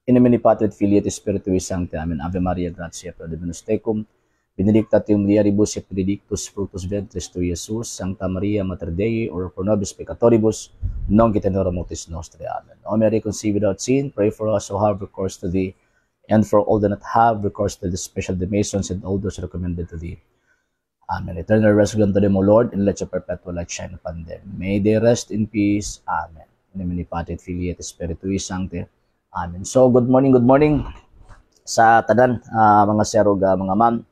In nomine Patris et Filii et Spiritui Sancti. Amen. Ave Maria, gratia plena Dominus tecum, benedicta tu in mulieribus et benedictus fructus ventris tui, Iesus. Sancta Maria, Mater Dei, ora pro nobis peccatoribus, nunc et in hora mortis nostrae. Amen. O Mary, conceived without sin, pray for us who have recourse to thee, and for all that not have recourse to thee, especially the masons and all those recommended to thee. Amen. Eternal rest grant to them, O Lord, and let your perpetual light shine upon them. May they rest in peace. Amen. In nomine Patris et Filii et Spiritui Sancti. Amen. So, good morning sa tanan, mga sir ug mga ma'am.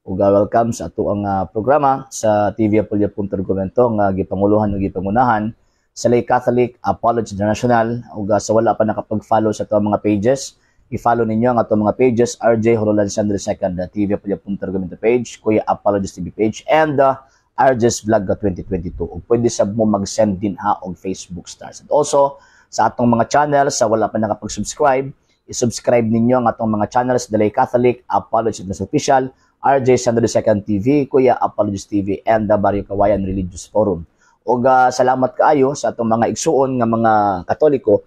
Ug welcome sa atoang programa sa TV Apulia Argumento nga gipanguluhan ug gipangunahan sa Lay Catholic Apologist International. Ug sa wala pa nakapag-follow sa atoang mga pages, i-follow ninyo ang atong mga pages: RJ Horolan Sandro II, TV Apulia Argumento page, Kuya Apologist TV page, and RJ's Vlog 2022. Ug pwede sab mo mag-send din ha og Facebook stars. And also, sa atong mga channels, sa wala pa nakapag-subscribe, i-subscribe ninyo ang atong mga channels: The Lay Catholic Apologist Official, RJ Sandro II TV, Kuya Apologist TV, and the Barrio Kawayan Religious Forum. Ug salamat kaayo sa atong mga igsuon nga mga Katoliko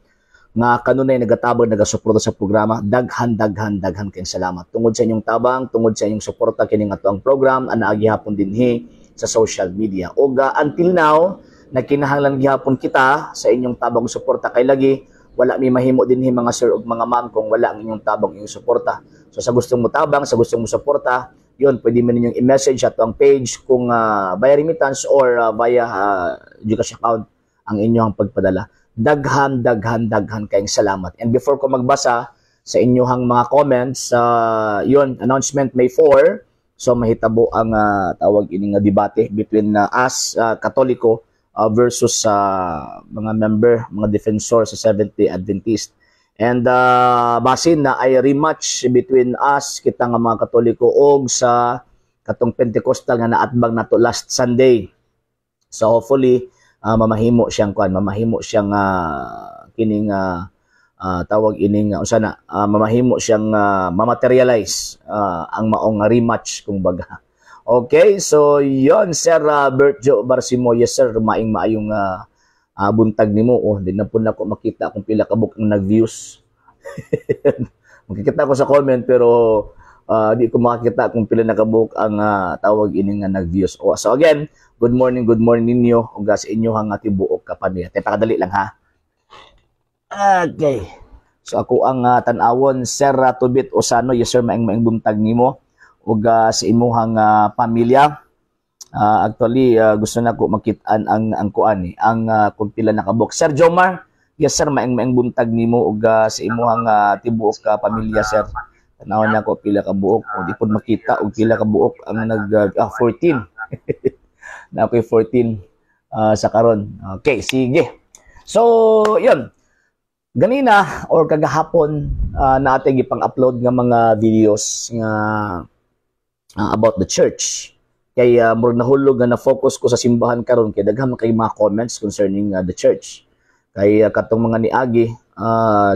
nga kanunay nagatabang, nagasuporta sa programa. Daghan, daghan, daghan kayong salamat. Tungod sa inyong tabang, tungod sa inyong suporta, kining atoang program ang naa gihapon dinhi sa social media. Ug until now, nagkinahanglan gihapon kita sa inyong tabang, suporta, kay lagi wala mi mahimo dinhi, mga sir ug mga ma'am, kung wala ang inyong tabang, inyong suporta. So sa gustong mo tabang, sa gustong mo suporta, yun, pwede mo ninyong i-message ato ang page kung via remittance or via GCash account ang inyong pagpadala. Daghan, daghan, daghan kayong salamat. And before ko magbasa sa inyong mga comments, yun, announcement: May 4, so mahitabo ang tawag ini nga debate between us Katoliko versus sa mga member, mga defensor sa Seventh-day Adventist. And basin na ay rematch between us, kita nga mga Katoliko, og sa katong Pentecostal nga naatbang nato last Sunday. So hopefully mamahimo siyang kuan, mamahimo siyang kining tawag ining unsa na, mamahimo siyang mamaterialize ang maong rematch kung baga. Okay, so yon, Sir Bert Joe Barsimo, yes sir, maing maayong buntag nimo. Oh, di na po nako makita kung pila ka buok ang nag-views. Makikita ko sa comment pero di ko makikita kung pila na kabuok ang tawag ini nga nag-views. Oh, so again, good morning ninyo ug sa inyo ang tibuok ka pamilya. Te pakadali lang ha. Okay. So ako ang tan-awon, Sir Tubit Osano, yes sir, maing maing buntag nimo ug sa imuhang pamilya. Actually, gusto na ko makitaan ang kuan eh, ang kung pila na kabuok. Sir Jomar, yes sir, maing maing buntag nimo ug sa imuhang tibuok ka pamilya, sir. Tanawon na ko pila ka buok, o di pod makita og pila ka buok ang nag 14. Na ako'y 14 sa karon. Okay, sige. So, yun. Ganina or kagahapon na ating ipang-upload nga mga videos nga about the church. Kay murag nahulog nga na-focus ko sa simbahan karon kay daghan man kay mga comments concerning the church. Kay katong mga niagi,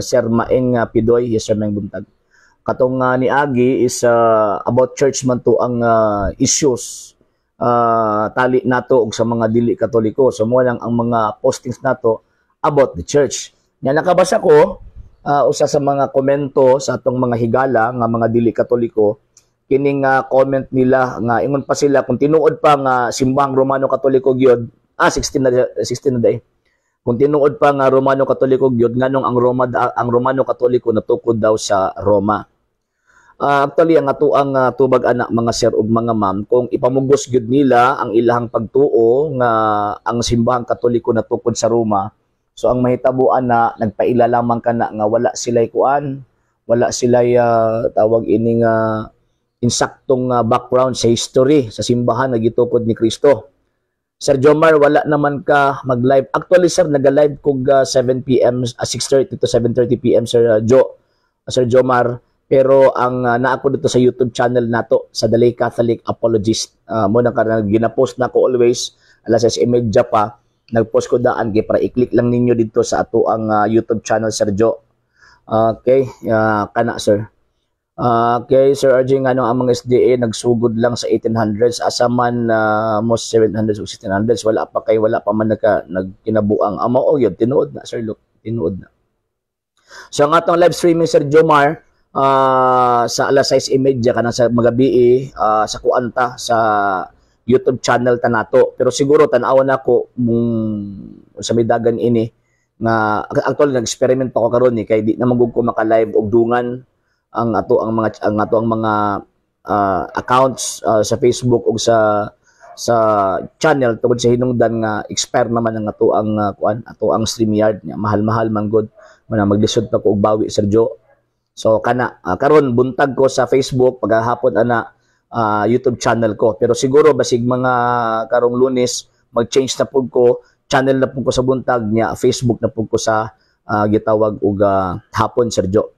Sir Maeng Pidoy, yes sir, maeng buntag. Katong niagi is about church man to ang issues tali nato og sa mga dili Katoliko. So mo lang ang mga postings nato about the church. Nya nakabasa ko usa sa mga komento sa atong mga higala nga mga dili Katoliko, kining comment nila nga ingon pa sila kung tinuod pa nga simbahang Romano Katoliko gyud, 16 na, 16 na day. Kung tinuod pa nga Romano Katoliko gyud, nganong ang Roma, ang Romano Katoliko natukod daw sa Roma? Actually, ang atoang tubag ana, mga sir ug mga ma'am, kung ipamugos gyud nila ang ilahang pagtuo nga ang simbahang Katoliko natukod sa Roma, so ang mahitabuan na nagpaila lamang kana nga wala sila'y kuan, wala sila'y tawag ini nga insaktong background sa history sa simbahan nga gitukod ni Kristo. Sir Jomar, wala naman ka mag-live. Actually, sir, naga-live kog 7 p.m., 6:30 to 7:30 p.m., Sir Joe, Sir Jomar. Pero ang naa ko dito sa YouTube channel nato sa The Lay Catholic Apologist. Mo na ka gina-post na ko always alas 6:30 pa. Nag-post ko daan kay para i-click lang ninyo dito sa ato ang YouTube channel, Sir Joe. Okay, kana, sir. Okay, Sir RJ, ngano ang mga SDA nagsugod lang sa 1800s, asa man mo 700s o 1600s, wala pa man nagkinabuang. Amo o yun, tinuod na, Sir Luke, tinuod na. So ang atong live streaming, Sir Jomar, sa alas 6:30 kanang sa magabi, sa kuanta sa YouTube channel ta nato. Pero siguro tan-awan nako kung sa may dagan ini nga actually nag-experiment pa ko karon ni kay di na magug ko maka-live og dungan ang ato ang mga accounts sa Facebook ug sa channel tungod sa hinungdan nga expire naman ang ato ang kuan, ato ang StreamYard nya, mahal-mahal man gud man, maglisod pa ko og bawi, Sir Joe. So kana karon buntag ko sa Facebook, pagahapon ana YouTube channel ko. Pero siguro basig mga karong Lunes mag-change na pud ko, channel na pud ko sa buntag nya, Facebook na pud ko sa gitawag og hapon, Sir Joe.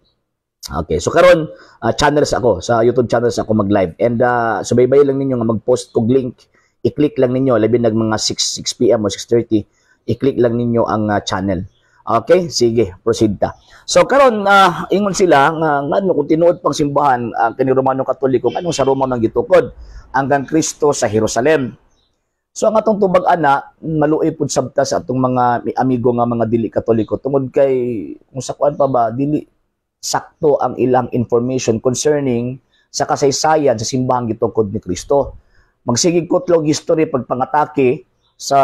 Okay, so karon channels ako, sa YouTube channels ako mag-live. And subaybay lang ninyo nga mag-post kog link. I-click lang ninyo labi nag mga 6 PM o 6:30, i-click lang ninyo ang channel. Okay, sige, proceed ta. So karon ingon sila nga ngano kung tinuod pang simbahan ang kini Romano Katoliko, anong sa Roma man gitukod ang kang Kristo sa Jerusalem? So ang atong tubag ana, maluoy pud sabta sa atong mga amigo nga mga dili Katoliko tungod kay kung sa kuan pa ba, dili sakto ang ilang information concerning sa kasaysayan sa simbahang gitukod ni Kristo. Magsigig kutlog history pagpangatake sa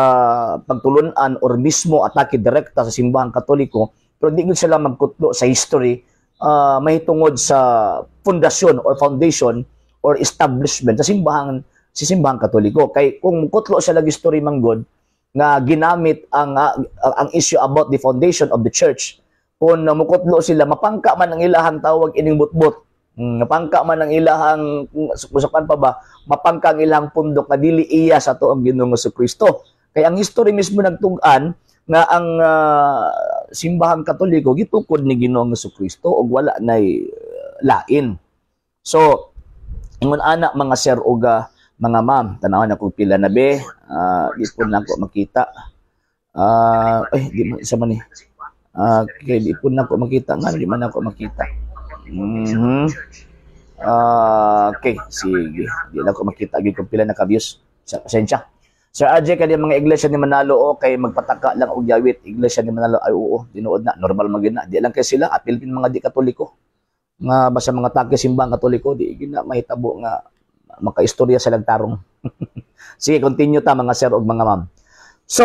pagtulunan or mismo atake direkta sa simbahang Katoliko, pero di gud sila magkutlo sa history mahitungod sa pundasyon or foundation or establishment sa simbahang Katoliko. Kay kung kutlo sila history manggod nga ginamit ang issue about the foundation of the church, kung mukutlo sila, mapangka man ang ilahang tawag ining butbot. Mapangka man ang ilahang usapan pa ba, mapangka ang ilang pundok na dili iya sa ato ang Ginoong Kristo. Kay ang history mismo nagtug-an nga ang simbahang Katoliko gitukod ni Ginoong Kristo ug wala nay lain. So ingon ana, mga sir ug mga ma'am, tan-awon ako pila na be, di po na ako makita. Ay, di man isa man ni. Okay, di po na ako makita nga, di man ako makita. Okay, sige. Di na ako makita gyud kung pila na ka-views. Sa pasensya. Sir RJ, kani mga iglesia ni Manalo o kay magpataka lang og yawit. Iglesia ni Manalo, ay oo, tinuod na, normal man gyud na. Di lang kay sila apil pin mga di Katoliko. Nga basta mga take simbang Katoliko, di gyud na mahitabo nga makaistorya sa lagtarong. Sige, continue ta, mga sir ug mga ma'am. So,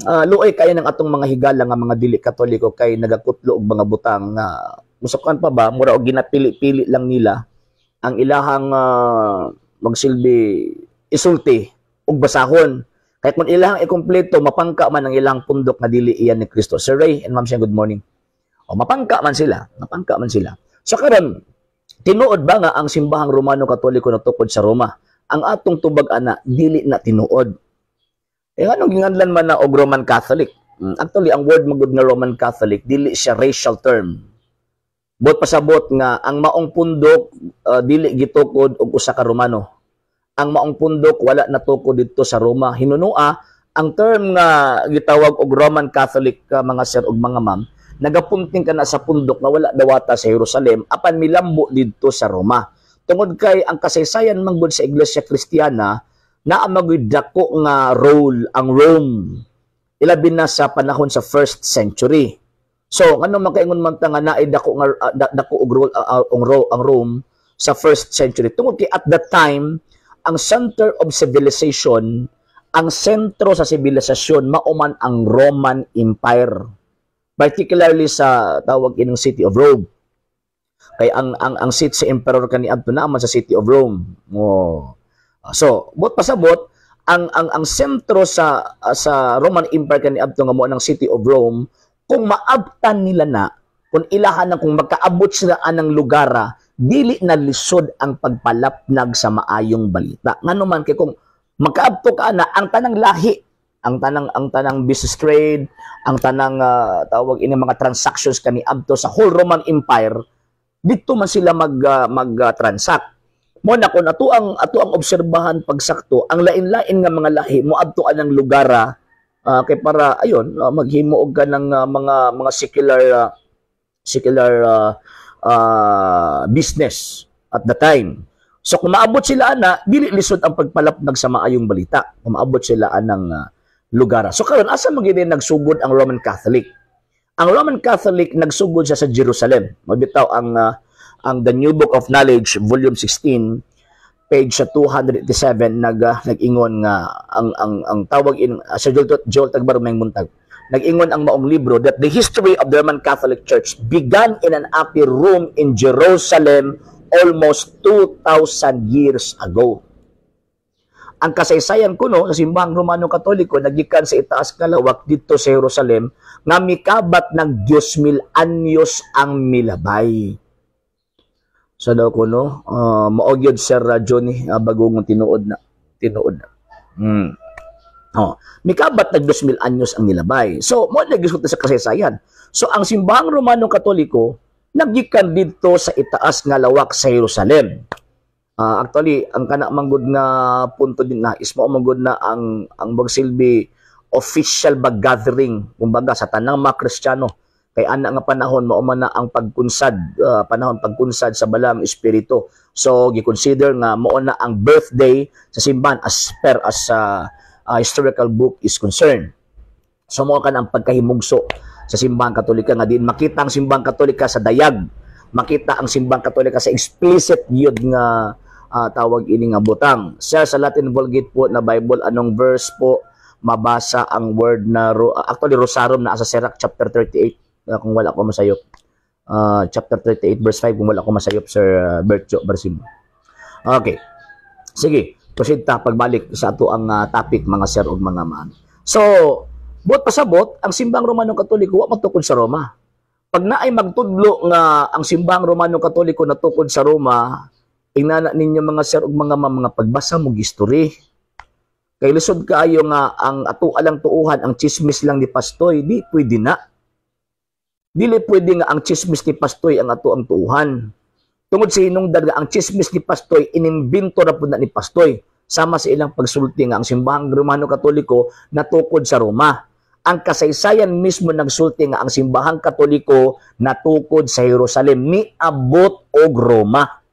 luoy kayo ng atong mga higala nga mga dili Katoliko kay nagakutlo og mga butang nga musukan pa ba, mura og ginapili-pili lang nila ang ilahang magsilbi isulti ug basahon. Kahit kung ilahang ikumpleto, mapangka man ang ilang pundok nga dili iyan ni Kristo. Sir Ray and Ma'am Siang, good morning. O, mapangka man sila, mapangka man sila. So karon, tinuod ba nga ang simbahang Romano Katoliko natukod sa Roma? Ang atong tubag ana, dili na tinuod. Eh anong ginganlan man na og Roman Catholic? Actually, ang word magud nga Roman Catholic, dili siya racial term. Bot pasabot nga ang maong pundok dili gitukod og usa ka Romano. Ang maong pundok wala natukod didto sa Roma. Hinunua, ang term nga gitawag og Roman Catholic, mga sir ug mga ma'am, nagapunting ka na sa pundok nga wala dawata sa Jerusalem apan milambo didto sa Roma. Tungod kay ang kasaysayan manggod sa Iglesia Kristiyana, naa magud dako nga role ang Rome ilabi na sa panahon sa first century. So, ngano makaingon man ta nga naay dako nga dako og role ang Rome sa first century? Tungod kay at that time, ang center of civilization, ang sentro sa sibilisasyon mao man ang Roman Empire. Particularly sa tawag ining City of Rome. Kay ang seat sa emperor kaniadto naa man sa City of Rome. Oh. So, bot pasabot ang sentro sa Roman Empire kaniadto nga mo ang City of Rome, kung maabtan nila na, kung ilahan na, kung magkaabot sila anang lugara, dili na lisod ang pagpalapnag sa maayong balita. Ngano man kay kung magkaabto ka na ang tanang lahi, ang tanang business trade, ang tanang tawag ini mga transactions kaniadto sa whole Roman Empire, dito man sila mag transact. Mo na kung ato ang obserbahan pagsakto, ang lain-lain nga mga lahi moadto anang lugara kay para ayon maghimo og ka ng mga secular business at the time. So kung maabot sila ana, dili lisod ang pagpalapnag sa maayong balita. Kung maabot sila anang lugar. So karon, asa man gid nagsugod ang Roman Catholic? Ang Roman Catholic, nagsugod siya sa Jerusalem. Mabitaw ang The New Book of Knowledge, Volume 16, page sa 287, nag-ingon nga ang tawag in sa Joel Tagbar, may buntag. Nag-ingon ang maong libro that the history of the Roman Catholic Church began in an upper room in Jerusalem almost 2,000 years ago. Ang kasaysayan kuno sa Simbahang Romano Katoliko nagikan sa itaas nga lawak didto sa Jerusalem nga mikabat ng 2,000 anyos ang milabay. So daw kuno, mao gyud, Sir Johnny, bagong tinuod na, tinuod na. Oh, mikabat nag 2,000 anyos ang nilabay. So mo lagi sa kasaysayan. So ang Simbahang Romano Katoliko nagikan didto sa itaas nga lawak sa Jerusalem. Actually, ang kana manggod nga punto din na is mao manggod na ang magsilbi official ba gathering kumbaga sa tanang mga Kristiyano, kay ana nga panahon mao man na ang pagkunsad, panahon pagkunsad sa Balang Espiritu. So gi-consider nga mao na ang birthday sa simbahan as per as historical book is concerned. So mao kan ang pagkahimugso sa Simbahang Katolika nga diin makita ang Simbahang Katolika sa dayag, makita ang Simbahang Katolika sa explicit gyud nga tawag ini nga butang. Sir, sa Latin Vulgate po na Bible, anong verse po mabasa ang word na actually Rosarum na sa Sirach chapter 38, kung wala ko masayop? Chapter 38 verse 5, kung wala ko masayop, Sir Bertjo Barsim. Okay. Sige, proceed ta pagbalik sa ato ang topic, mga sir ug mga ma'am. So, buot pasabot, ang Simbang Romano Katoliko wa matukod sa Roma. Pag naay magtudlo nga ang Simbang Romano Katoliko natukod sa Roma, ingnana ninyo, mga sir ug mga ma'am, mga pagbasa mo history. Kay lisod kaayo nga ang ato alang tuuhan ang chismis lang ni Pastoy, di pwede na. Dili pwede nga ang chismis ni Pastoy ang ato ang tuuhan. Tungod sa hinungdan nga ang chismis ni Pastoy, inimbento ra pud na ni Pastoy. Sama sa ilang pagsulti nga ang Simbahang Romano Katoliko natukod sa Roma. Ang kasaysayan mismo nagsulti nga ang Simbahang Katoliko natukod sa Jerusalem, niabot og Roma.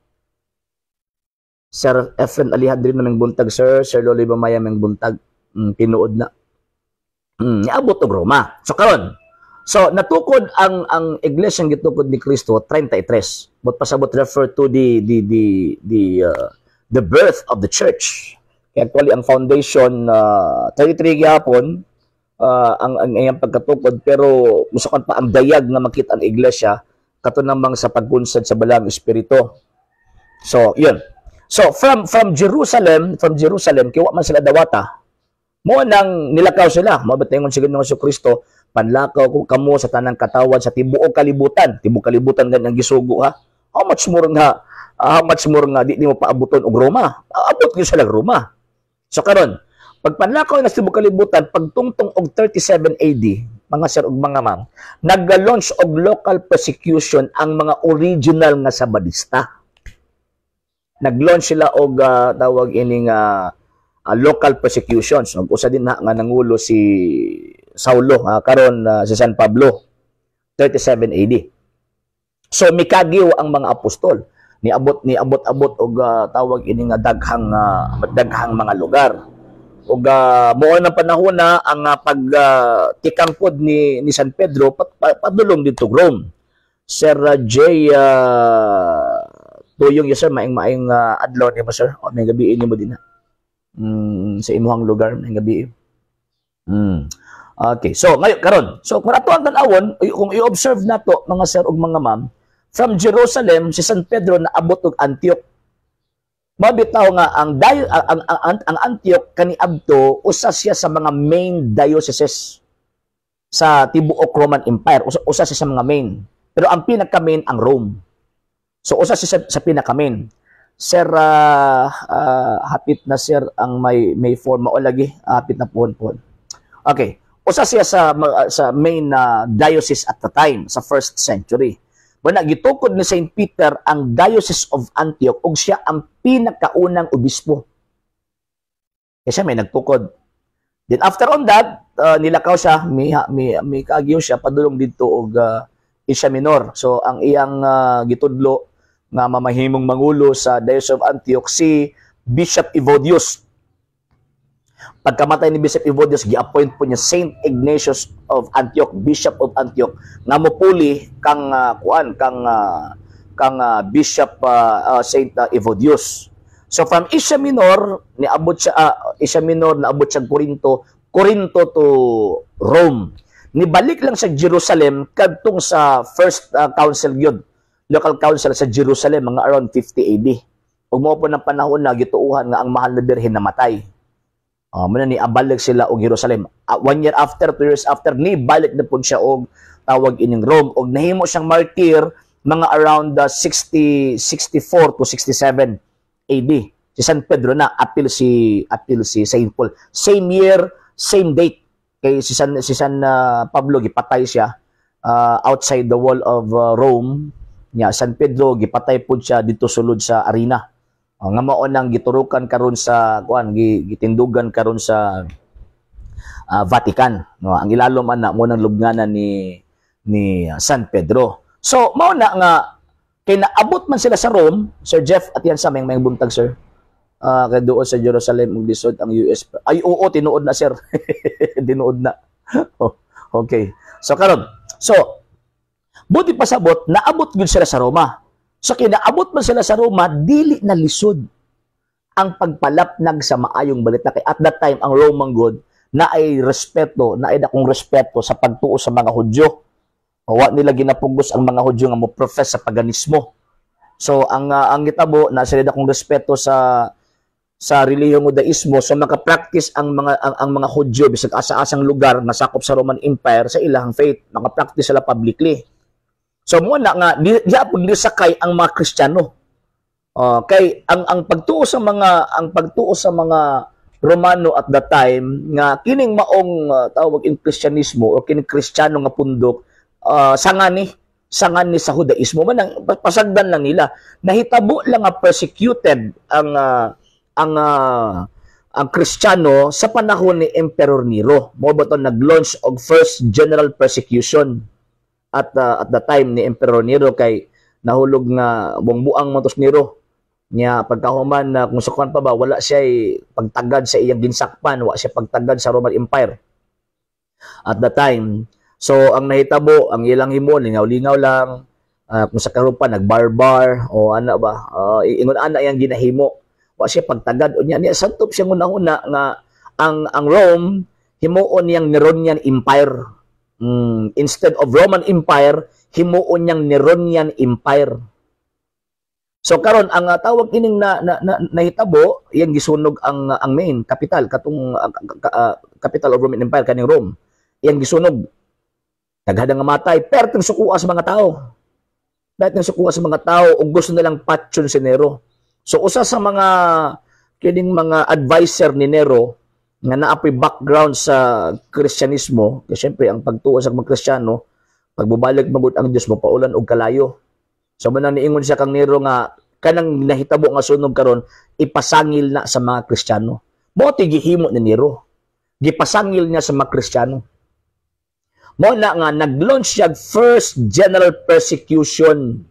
Sir Efren Alejandro na buntag, sir. Sir Lolo Bamaya, ming buntag. Tinuod na. Niabot og Roma. So karon, so natukod ang iglesia gitukod ni Kristo 33. But pasabot refer to the birth of the church. Kaya actually ang foundation 33 gyapon ang iyang pagkatukod, pero musukan pa ang dayag nga makita ang iglesia kato namang sa pagkunsad sa Balang Espiritu. So, yun. So from Jerusalem kay wa man sila dawata. Mo nang nilakaw sila, mao ba ingon sa Ginoong Kristo, "Panlakaw ko kamo sa tanang katawhan sa tibuok kalibutan." Tibuok kalibutan gan ang gisugo, ha. How much more nga di mo paabuton og Roma? Abot gyud sila Roma. So karon, pagpanlakaw na sa tibuok kalibutan, pagtungtong og 37 AD, mga sir ug mga ma'am, nag-launch og local persecution ang mga original nga Sabadista. Nag-launch sila og tawag ining local persecutions. Ug usa din na nga nangulo si Saulo, karon si San Pablo, 37 AD. So mikagiw ang mga apostol. Niabot ni abot-abot og tawag ini nga daghang mga lugar. Ug mao ng panahon na ang pag tikangkod ni San Pedro padulong didto Rome. Sir J Tuyong, yes sir, maing maing adlaw nimo, sir. O may gabi nimo din na. Sa imuhang lugar, may gabi. Okay. So ngayon karon. So kung ato ang tan-awon, kung i-observe nato, mga sir ug mga ma'am, from Jerusalem si San Pedro naabot og Antioch. Mabitaw nga ang Antioch kaniadto usa siya sa mga main dioceses sa tibuok Roman Empire. Usa siya sa mga main. Pero ang pinaka-main ang Rome. So usa siya sa pinaka-main. Sir, hapit na, sir, ang may form mao lagi, hapit na puhon-puhon. Okay. Usa siya sa main na diocese at the time sa first century. Wala gitukod ni Saint Peter ang Diocese of Antioch ug siya ang pinakaunang obispo. Kaya siya may nagtukod. Then after on that, nilakaw siya, may kaagyo siya padulong didto og Asia Minor. So ang iyang gitudlo nga mamahimong mangulo sa Diocese of Antioch si Bishop Evodius. Pagkamatay ni Bishop Evodius, gi-appoint po niya Saint Ignatius of Antioch, Bishop of Antioch, nga mopuli kang kuan kang kang Bishop Saint Evodius. So from Asia Minor, niabot siya Asia Minor, naabot siya Corinto, Corinto to Rome. Nibalik lang sa Jerusalem kadtong sa first council gyud, local council sa Jerusalem mga around 50 AD. Ug mao po ng panahon na gituuhan nga ang Mahal na Birhen namatay. Muna ni abalik sila og Jerusalem. One year after, 2 years after, ni balik na pud siya og tawag ining Rome og nahimo siyang martyr mga around the 60 64 to 67 AD. Si San Pedro na apil si Saint Paul. Same year, same date. Kay si San Pablo gipatay siya outside the wall of Rome. Nya San Pedro gipatay pud siya dito sulod sa arena. Nga mao nang giturukan karon sa kuan, gitindugan karon sa Vatican. No, ang ilalom ana mo nang lubnganan ni San Pedro. So mao na nga kay naabot man sila sa Rome, Sir Jeff at yan sa may buntag, sir. Kay doon sa Jerusalem ug lisod ang US. Ay oo, tinuod na, sir. Tinuod na. Oh, okay. So karon, so buti pasabot naabot gyud sila sa Roma. So kinaabot man sila sa Roma, dili na lisod ang pagpalapnag sa Maayong Balita kay at that time ang Roman God na ay respeto, na ay dakong respeto sa pagtuo sa mga Hudyo. Wa nila ginapugos ang mga Hudyo nga mo profess sa paganismo. So ang gitabo na sila dakong respeto sa relihiyong Judaismo, so maka-practice ang mga Hudyo bisag asa-asang lugar nga sakop sa Roman Empire sa ilang faith, maka-practice sila publicly. So mo na nga di, di pud sakay ang mga Kristiyano. Kay ang pagtuo sa mga Romano at that time nga kining maong tawag in Kristyanismo o kining Kristiyano nga pundok sangani sa Judaismo man ang pasagdan lang nila. Nahitabo lang nga persecuted ang Kristiyano sa panahon ni Emperor Nero. Mao ba to nag-launch og first general persecution at the time ni Emperor Nero kay nahulog nga buang-buang mo Nero niya. Pagkahuman na kung sa kuan pa ba, wala siya pagtagad sa iyang ginsakpan, wa siya pagtagad sa Roman Empire at the time. So ang nahitabo, ang ilang himo, lingaw-lingaw lang, kung sa karon pa nagbarbar o ana ba, ingon ana iyang ginahimo, wa siya pagtagad. Unya niya santop siya ngunahuna nga ang Rome himuon niyang Neronian Empire. Instead of Roman Empire, himuon niyang Neronian Empire. So karon ang tawag ining na nahitabo, iyang gisunog ang main capital katong capital of Roman Empire, kaning Rome. Iyang gisunog. Daghan nga matay, perteng sukuha sa mga tao. Perteng sukuha sa mga tao ug gusto nilang patyon si Nero. So usa sa mga kining mga advisor ni Nero nga naapoy background sa Kristyanismo, kasi syempre ang pagtuo sa mga Kristiyano, pagbubalik magud ang Dios mo paulan og kalayo. So manang niingon siya kang Nero nga kanang nahitabo nga sunog karon ipasangil na sa mga Kristiyano. Mao gihimo ni Nero. Gipasangil niya sa mga Kristiyano. Mo na nga nag-launch siya first general persecution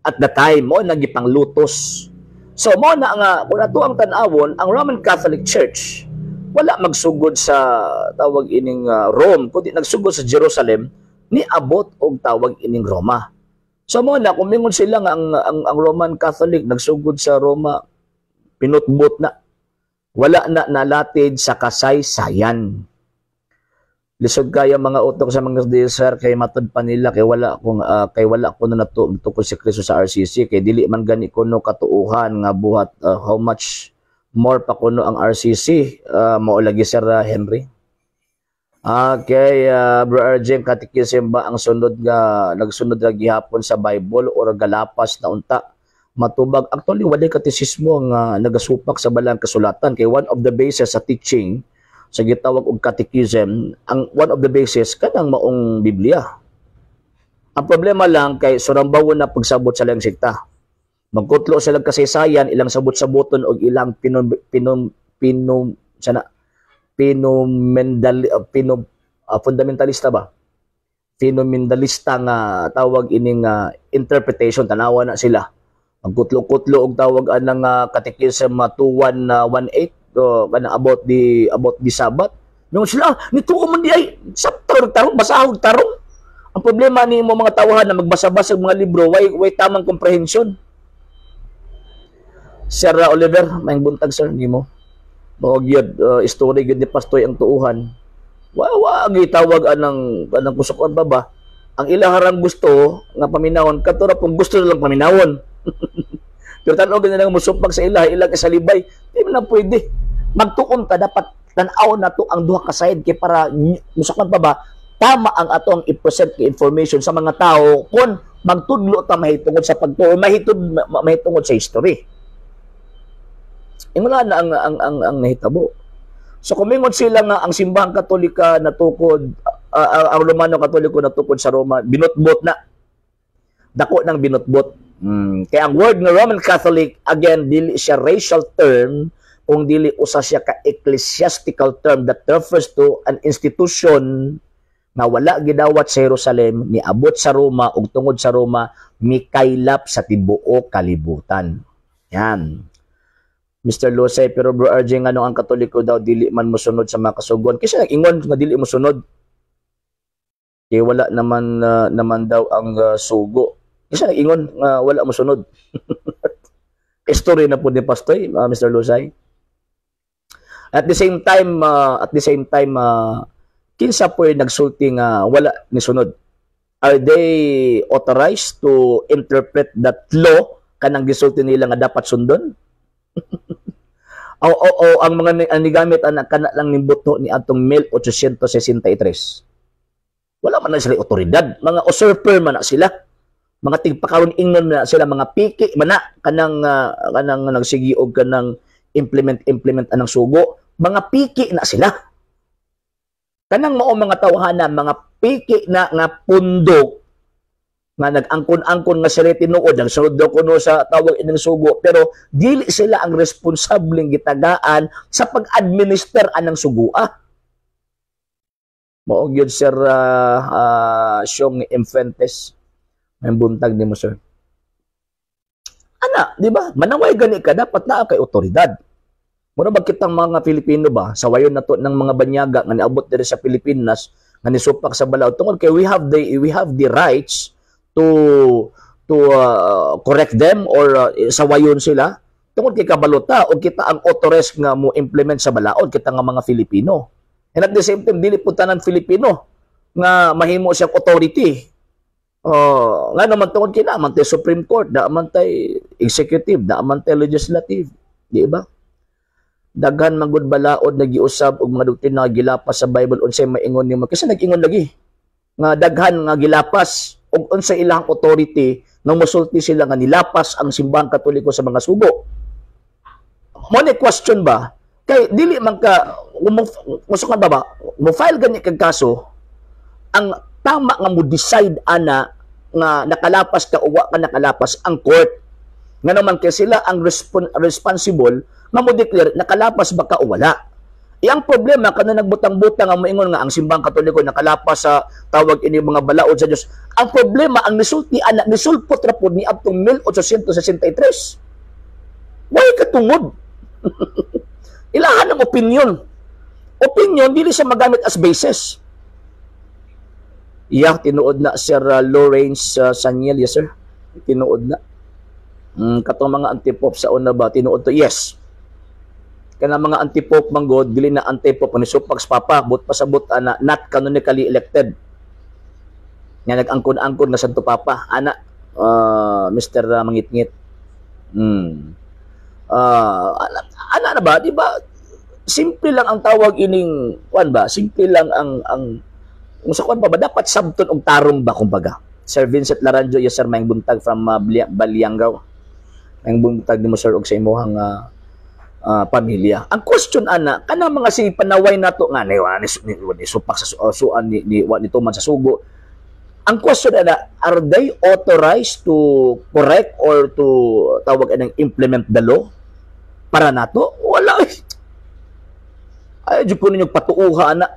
at the time mo nagipanglutos. So mo na nga kung ato ang tan-awon, ang Roman Catholic Church wala magsugod sa tawag ining Rome kundi nagsugod sa Jerusalem, niabot og tawag ining Roma. So mo na kung mingon sila nga ang Roman Catholic nagsugod sa Roma, pinutbot na. Wala na nalatid sa kasaysayan. Lisod kaya mga utok sa mga sir kay matud pa nila kay wala ko na natukod si Kristo sa RCC kay dili man gani kuno katuuhan nga buhat, how much more pa kuno ang RCC? Mao lagi, Sir Henry. Okay, Bro Arjen, catechism ba ang sunod nga nagsunod ra gihapon sa Bible or galapas na unta matubag? Actually, walay katekismo nga nagasupak sa Balang Kasulatan kay one of the bases sa teaching sa gitawag og catechism, ang one of the bases kanang maong Biblia. Ang problema lang kay surambawon na pagsabot sa ilang sekta. Magkutlo sila kasaysayan, ilang sabot-saboton og ilang pinom pinom pinom sana pinomendal pino fundamentalista ba, fundamentalista nga tawag ining interpretation. Tanawa na sila. Magkutlo-kutlo og tawag anang Catechism 2118 kanang about the Sabbath. Nung sila, ah, nituo man di ay sa tarong basahog tarong. Ang problema ni mo mga tawahan na magbasa-basa og mga libro, way tamang comprehension. Sir Oliver, may buntag, sir, nimo. Mao gyud story gyud ni Pastoy ang tuuhan. Wa gitawag anang kusukon pa ba? Ang ilaharang gusto nga paminawon kato ra pong gusto nilang paminawon. Pero tan-aw gani lang musupag sa ila, ilang isalibay, di man na pwede. Magtuon ta, dapat tan-aw na to ang duha ka side kay para musukon pa ba tama ang atong i-present ka information sa mga tao kung magtudlo ta mahitungod sa pagtuo, mahitungod sa history. Ingon na ang nahitabo. So kumingon sila nga ang Simbahang Katolika natukod, ang Romano Katoliko natukod sa Roma, binutbot na. Dako ng binutbot. Kaya ang word nga Roman Catholic, again, dili siya racial term, kung dili usa siya ka ecclesiastical term that refers to an institution nga wala gidawat sa Jerusalem, niabot sa Roma ug tungod sa Roma mikaylap sa tibuok kalibutan. Yan. Mr. Losay, pero Bro RJ, ngano ang Katoliko daw dili man mosunod sa mga kasuguan? Kasi nag-ingon nga dili mosunod. Kaya wala naman daw ang sugo. Kasi nag-ingon nga wala mosunod. Story na po ni Pastoy, Mr. Lusay. At the same time, kinsa po yung nagsulti nga wala ni sunod? Are they authorized to interpret that law kanang gisulti nila nga dapat sundon? O ang mga ang nigamit ana kana lang ning buto ni atong 1863. Wala man na sila otoridad, mga usurper man na sila. Mga tigpakaron ingnon na sila, mga piki man na kanang nagsigi og kanang implement implement anang sugo, mga piki na sila. Kanang mao mga tawhana, mga piki na nga pundok nga nag-angkon-angkon nga sila tinuod, nagsunod daw kuno sa tawag ining sugo, pero dili sila ang responsableng gitagaan sa pag-administer anang sugua. Mao gyud, Sir Siong Infentes. May buntag nimo, sir. Ana, di ba? Manaway gani ka, dapat naa kay otoridad. Mura ba kitang mga Pilipino ba, sa wayon na to ng mga banyaga nga niabot diri sa Pilipinas nga nisupak sa balaod tungod kay we have the rights to correct them or sawayon sila tungod kay kabalota o kita ang authorized nga mo implement sa balaod, kita nga mga Filipino. And at the same time, dili po tanan Filipino nga mahimo siyang authority. Oh, nga naman tungod kina man tay Supreme Court, da man tay executive, da man tay legislative, di ba? Daghan man gud balaod na giusab og mga doktrina nga gilapas sa Bible, unsay maingon nimo? Kasi nag-ingon lagi nga daghan nga gilapas, ug unsay ilang authority nga mosulti sila nga nilapas ang Simbahang Katoliko sa mga sugo? Mo ni question ba? Kay dili man ka musukan ba ba? Mo file gani kag kaso, ang tama nga mo decide ana nga nakalapas ka o wa ka nakalapas ang court. Nga naman kay sila ang responsible nga mo declare nakalapas ba ka o wala. Iyang problema kana nagbutang-butang ang moingon nga ang Simbahang Katoliko nakalapas sa tawag ini mga balaod sa Dios. Ang problema, ang nisulti ana nisulpot ra pod ni adtong 1863. Way katungod. Ilahan ang opinion. Opinion dili siya magamit as basis. Yeah, tinuod na, Sir Lawrence Saniel, yes sir. Tinuod na. Katong mga anti-pope sa una ba, tinuod to? Yes. Kana mga anti-pope manggod, dili na anti-pope ni supak sa papa, but pasabot ana not canonically elected. Nga nag-angkon-angkon nga Santo Papa, ana Mr. Mangitngit. Ana, ana na ba, di ba? Simple lang ang tawag ining kuan ba? Simple lang ang kung sa kuan pa ba dapat sabton og tarong ba kumbaga. Sir Vincent Laranjo, yes sir, may buntag from Balianggaw. May buntag nimo, sir, og sa imong pamilya. Ang question ana, kana mga si panaway nato nga ni wa ni, ni, ni supak sa suan ni wa ni tuman sa sugo. Ang question ana, are they authorized to correct or to tawag anang implement the law? Para nato? Wala. Ay, jud ko ninyo patuuha ana.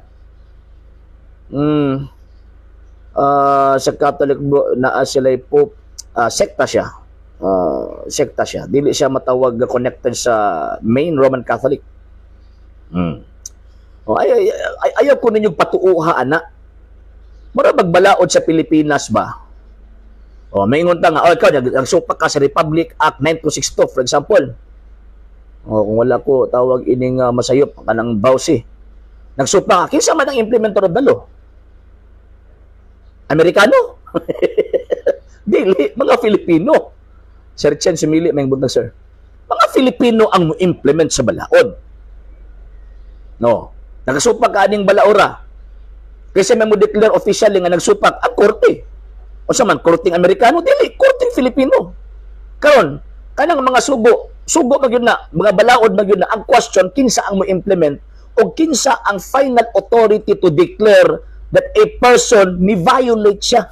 Sa Catholic bro, naa sila pope, sekta siya. Sekta siya. Dili siya matawag nga connected sa main Roman Catholic. Oh, ay, ay, ay, ayaw ko ninyo patuuha ana. Mura magbalaod sa Pilipinas ba? Oh, may ingon ta nga, oh, ikaw nagsupak ka sa Republic Act 9262, for example. Oh, kung wala ko tawag ining masayop kanang bawsi. Nagsupak ka, kinsa man ang implementer of the law? Amerikano? Dili, mga Filipino. Sir Chen Sumili, may buntag, sir. Mga Filipino ang mo-implement sa balaod. No. Nakasupak ka aning balaora. Kasi may mo declare officially nga nagsupak ang korte. O sa man, korteng Amerikano, dili, korteng Filipino. Karon, kanang mga sugo, sugo magyud na, mga balaod magyud na, ang question, kinsa ang mo-implement o kinsa ang final authority to declare that a person ni violate siya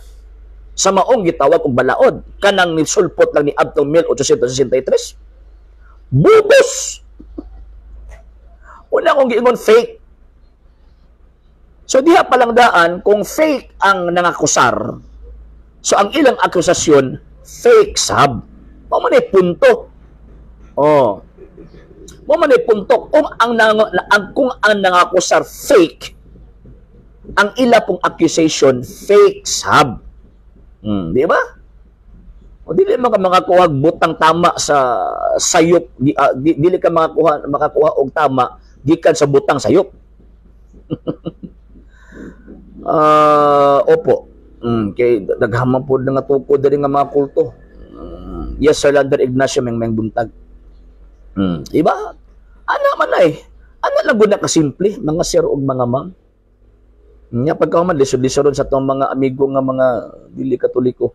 sa maong gitawag og balaod, kanang nisulpot lang ni adtong 1863? Bubos! Una kong giingon, fake. So diha pa lang daan, kung fake ang nangakusar, so ang ilang akusasyon fake sab. Mao man punto. Oh, mao man punto. Kung ang nangakusar fake, ang ila pong accusation fake sab. Di ba? O dili man ka makakuha butang tama sa sayop, dili ka makakuha og tama gikan sa butang sayop. Opo. Kay daghan pod nga tukod diri nga mga kulto. Yes, Sir Lander Ignacio, meng meng buntag. Di ba? Ana man ay. Ana lang gud na kasimple, mga sir ug mga ma'am. Nya pagka man lisod-lisod sa atong mga amigo nga mga dili Katoliko.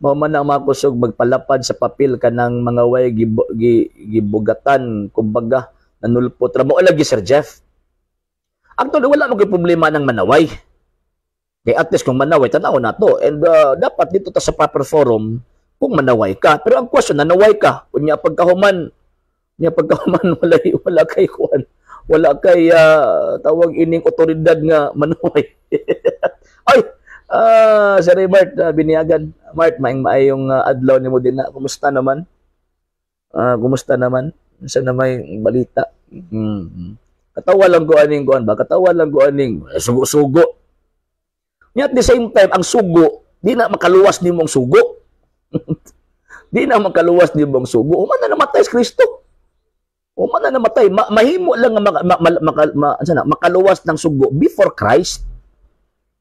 Mao man ang mga kusog magpalapad sa papel kanang mga way gibugatan, kumbaga nanulpot ra mo lagi, Sir Jeff. Actually, wala mo problema ng manaway. Kay at least kung manaway, tanaw na to. And dapat dito ta sa proper forum kung manaway ka. Pero ang question, nanaway ka. Unya pagkahuman wala kay kuan. Wala kay tawag ining otoridad nga manaway. Ay, Sir Mart, biniyagan. Mart, maing maayong adlaw nimo din na. Kumusta naman? Kumusta naman? Sa na may balita? Katawa lang ko aning kuan ba? Katawa lang ko aning sugo-sugo. Nya at the same time, ang sugo, di na makaluwas nimo ang sugo. Di na makaluwas nimo ang sugo. Human na namatay si Kristo. Human na namatay. Mahimo lang nga maka, ma, ma, ma, ma, makaluwas ng sugo before Christ.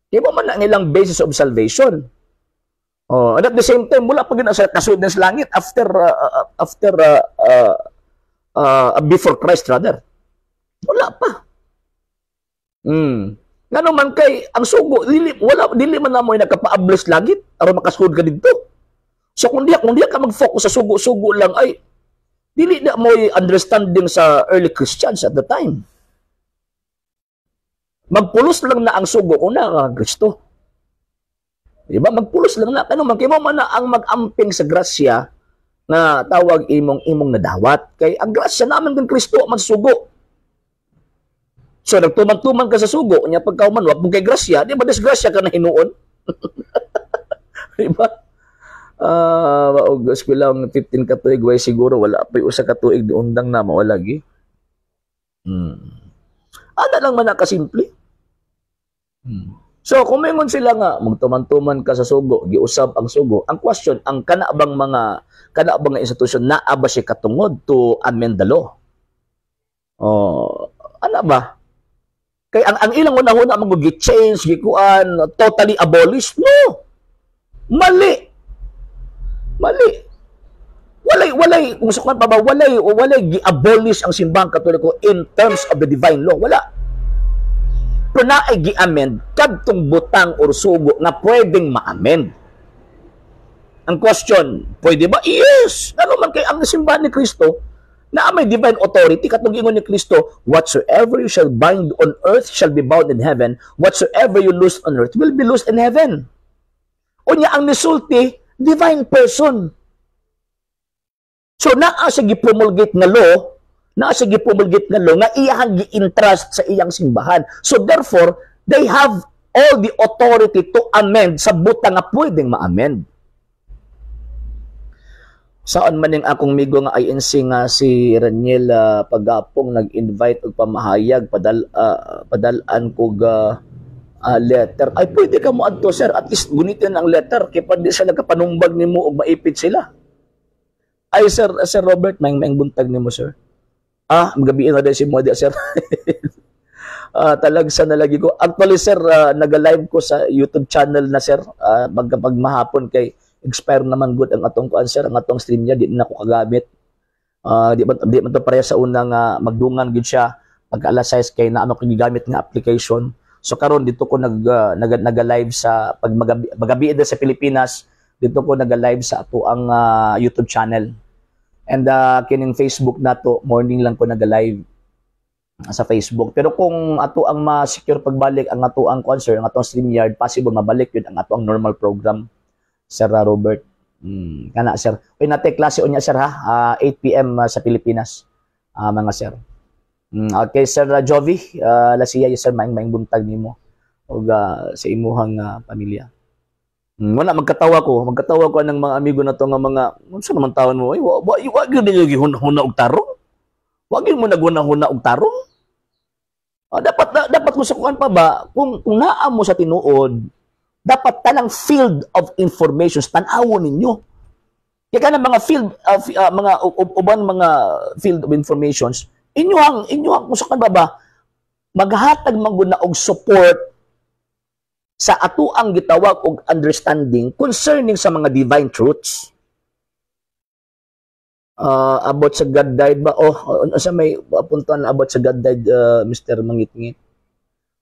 Di ba man ang ilang basis of salvation? Oh, and at the same time, wala pa gina sa kasud sa langit after after before Christ rather. Wala pa. Ngano man kay ang sugo dili, wala, dili man namoy nakapaablis langit aron makasud ka didto. So kung di ka mag-focus sa sugo-sugo lang ay dili na mo understanding sa early Christians at the time. Magpulos lang na ang sugo kung naa ka Kristo. Di ba? Magpulos lang na. Ano man kay mo man na ang mag-amping sa grasya nga tawag imong nadawat. Kay ang grasya naman kang Kristo man sugo. So nagtuman-tuman ka sa sugo, nya pagkauman wa kay grasya, di ba disgrasya ka na hinuon? Di ba? Og eskwela ang 15 ka tuig, way siguro wala pa usa ka tuig undang na mao lagi. Ana lang man nakasimple. So kung maingon sila nga magtuman-tuman ka sa sugo, giusab ang sugo. Ang question, ang kana bang nga institusyon naa ba siya katungod to amend the law? Oh, ana ba? Kay ang ilang una-una man gi-change, gikuan, totally abolish. No. Mali. Mali. Walay kung sa pa ba, walay gi-abolish ang Simbahang Katoliko in terms of the divine law. Wala. Pero naay gi-amend kadtong butang or sugo nga pwedeng ma-amend. Ang question, pwede ba? Yes! Ano man kay ang simbahan ni Kristo, na may divine authority, katong ingon ni Kristo, "Whatsoever you shall bind on earth shall be bound in heaven, whatsoever you loose on earth will be loosed in heaven." Unya ang nisulti, divine person. So naa sa gipromulgate nga law, naa sa gipromulgate nga law nga iyahang gi-entrust sa iyang simbahan. So therefore, they have all the authority to amend sa butang nga pwedeng ma-amend. Saan man ning akong migo nga INC nga si Raniel Pagapong nag-invite og pamahayag, padal-an kog letter. Ay, pwede ka mo adto, sir. At least gunitin ang letter kay pa di sila nagkapanumbag nimo og maipit sila. Ay, sir, Sir Robert, may maayong buntag nimo, sir. Ah, magabi na din si mo di, sir. Talagsa na lagi ko. Actually, sir, naga-live ko sa YouTube channel na, sir. Pag mahapon kay expire naman good ang atong kuan, sir, ang atong stream niya di na ako kagamit. Di man to pareha sa unang magdungan gid siya pag alas 6 kay naano ko gigamit nga application. So karon dito ko nag naga-live sa pag magabi, magabi sa Pilipinas, dito ko naga-live sa ato ang YouTube channel. And kining Facebook nato, morning lang ko naga-live sa Facebook. Pero kung ato ang ma-secure pagbalik ang ato ang concert, ang atong StreamYard, possible mabalik yun ang ato ang normal program, Sir Robert. Kana, sir. Uy, nate klase unya, sir, ha, 8 PM sa Pilipinas. Mga sir. Okay, Sir Jovi, Lasiya, yes, sir, maing maing buntag nimo ug sa imuhang pamilya. Wala magkatawa ko ng mga amigo na to nga mga unsa naman tawon mo, ay wa wa, wa gyud ninyo gihuna-huna og tarong. Wa gyud mo naghuna-huna og tarong. Dapat mo sa kuan pa ba kung naa mo sa tinuod, dapat tanang field of information tan-awon ninyo. Kaya kanang mga field mga uban mga field of informations inyo ang kung sa kuan ba ba maghatag man gud na og support sa atuang gitawag og understanding concerning sa mga divine truths. About sa God died ba? Oh, sa may puntuan about sa God died, Mr. Mangitngit.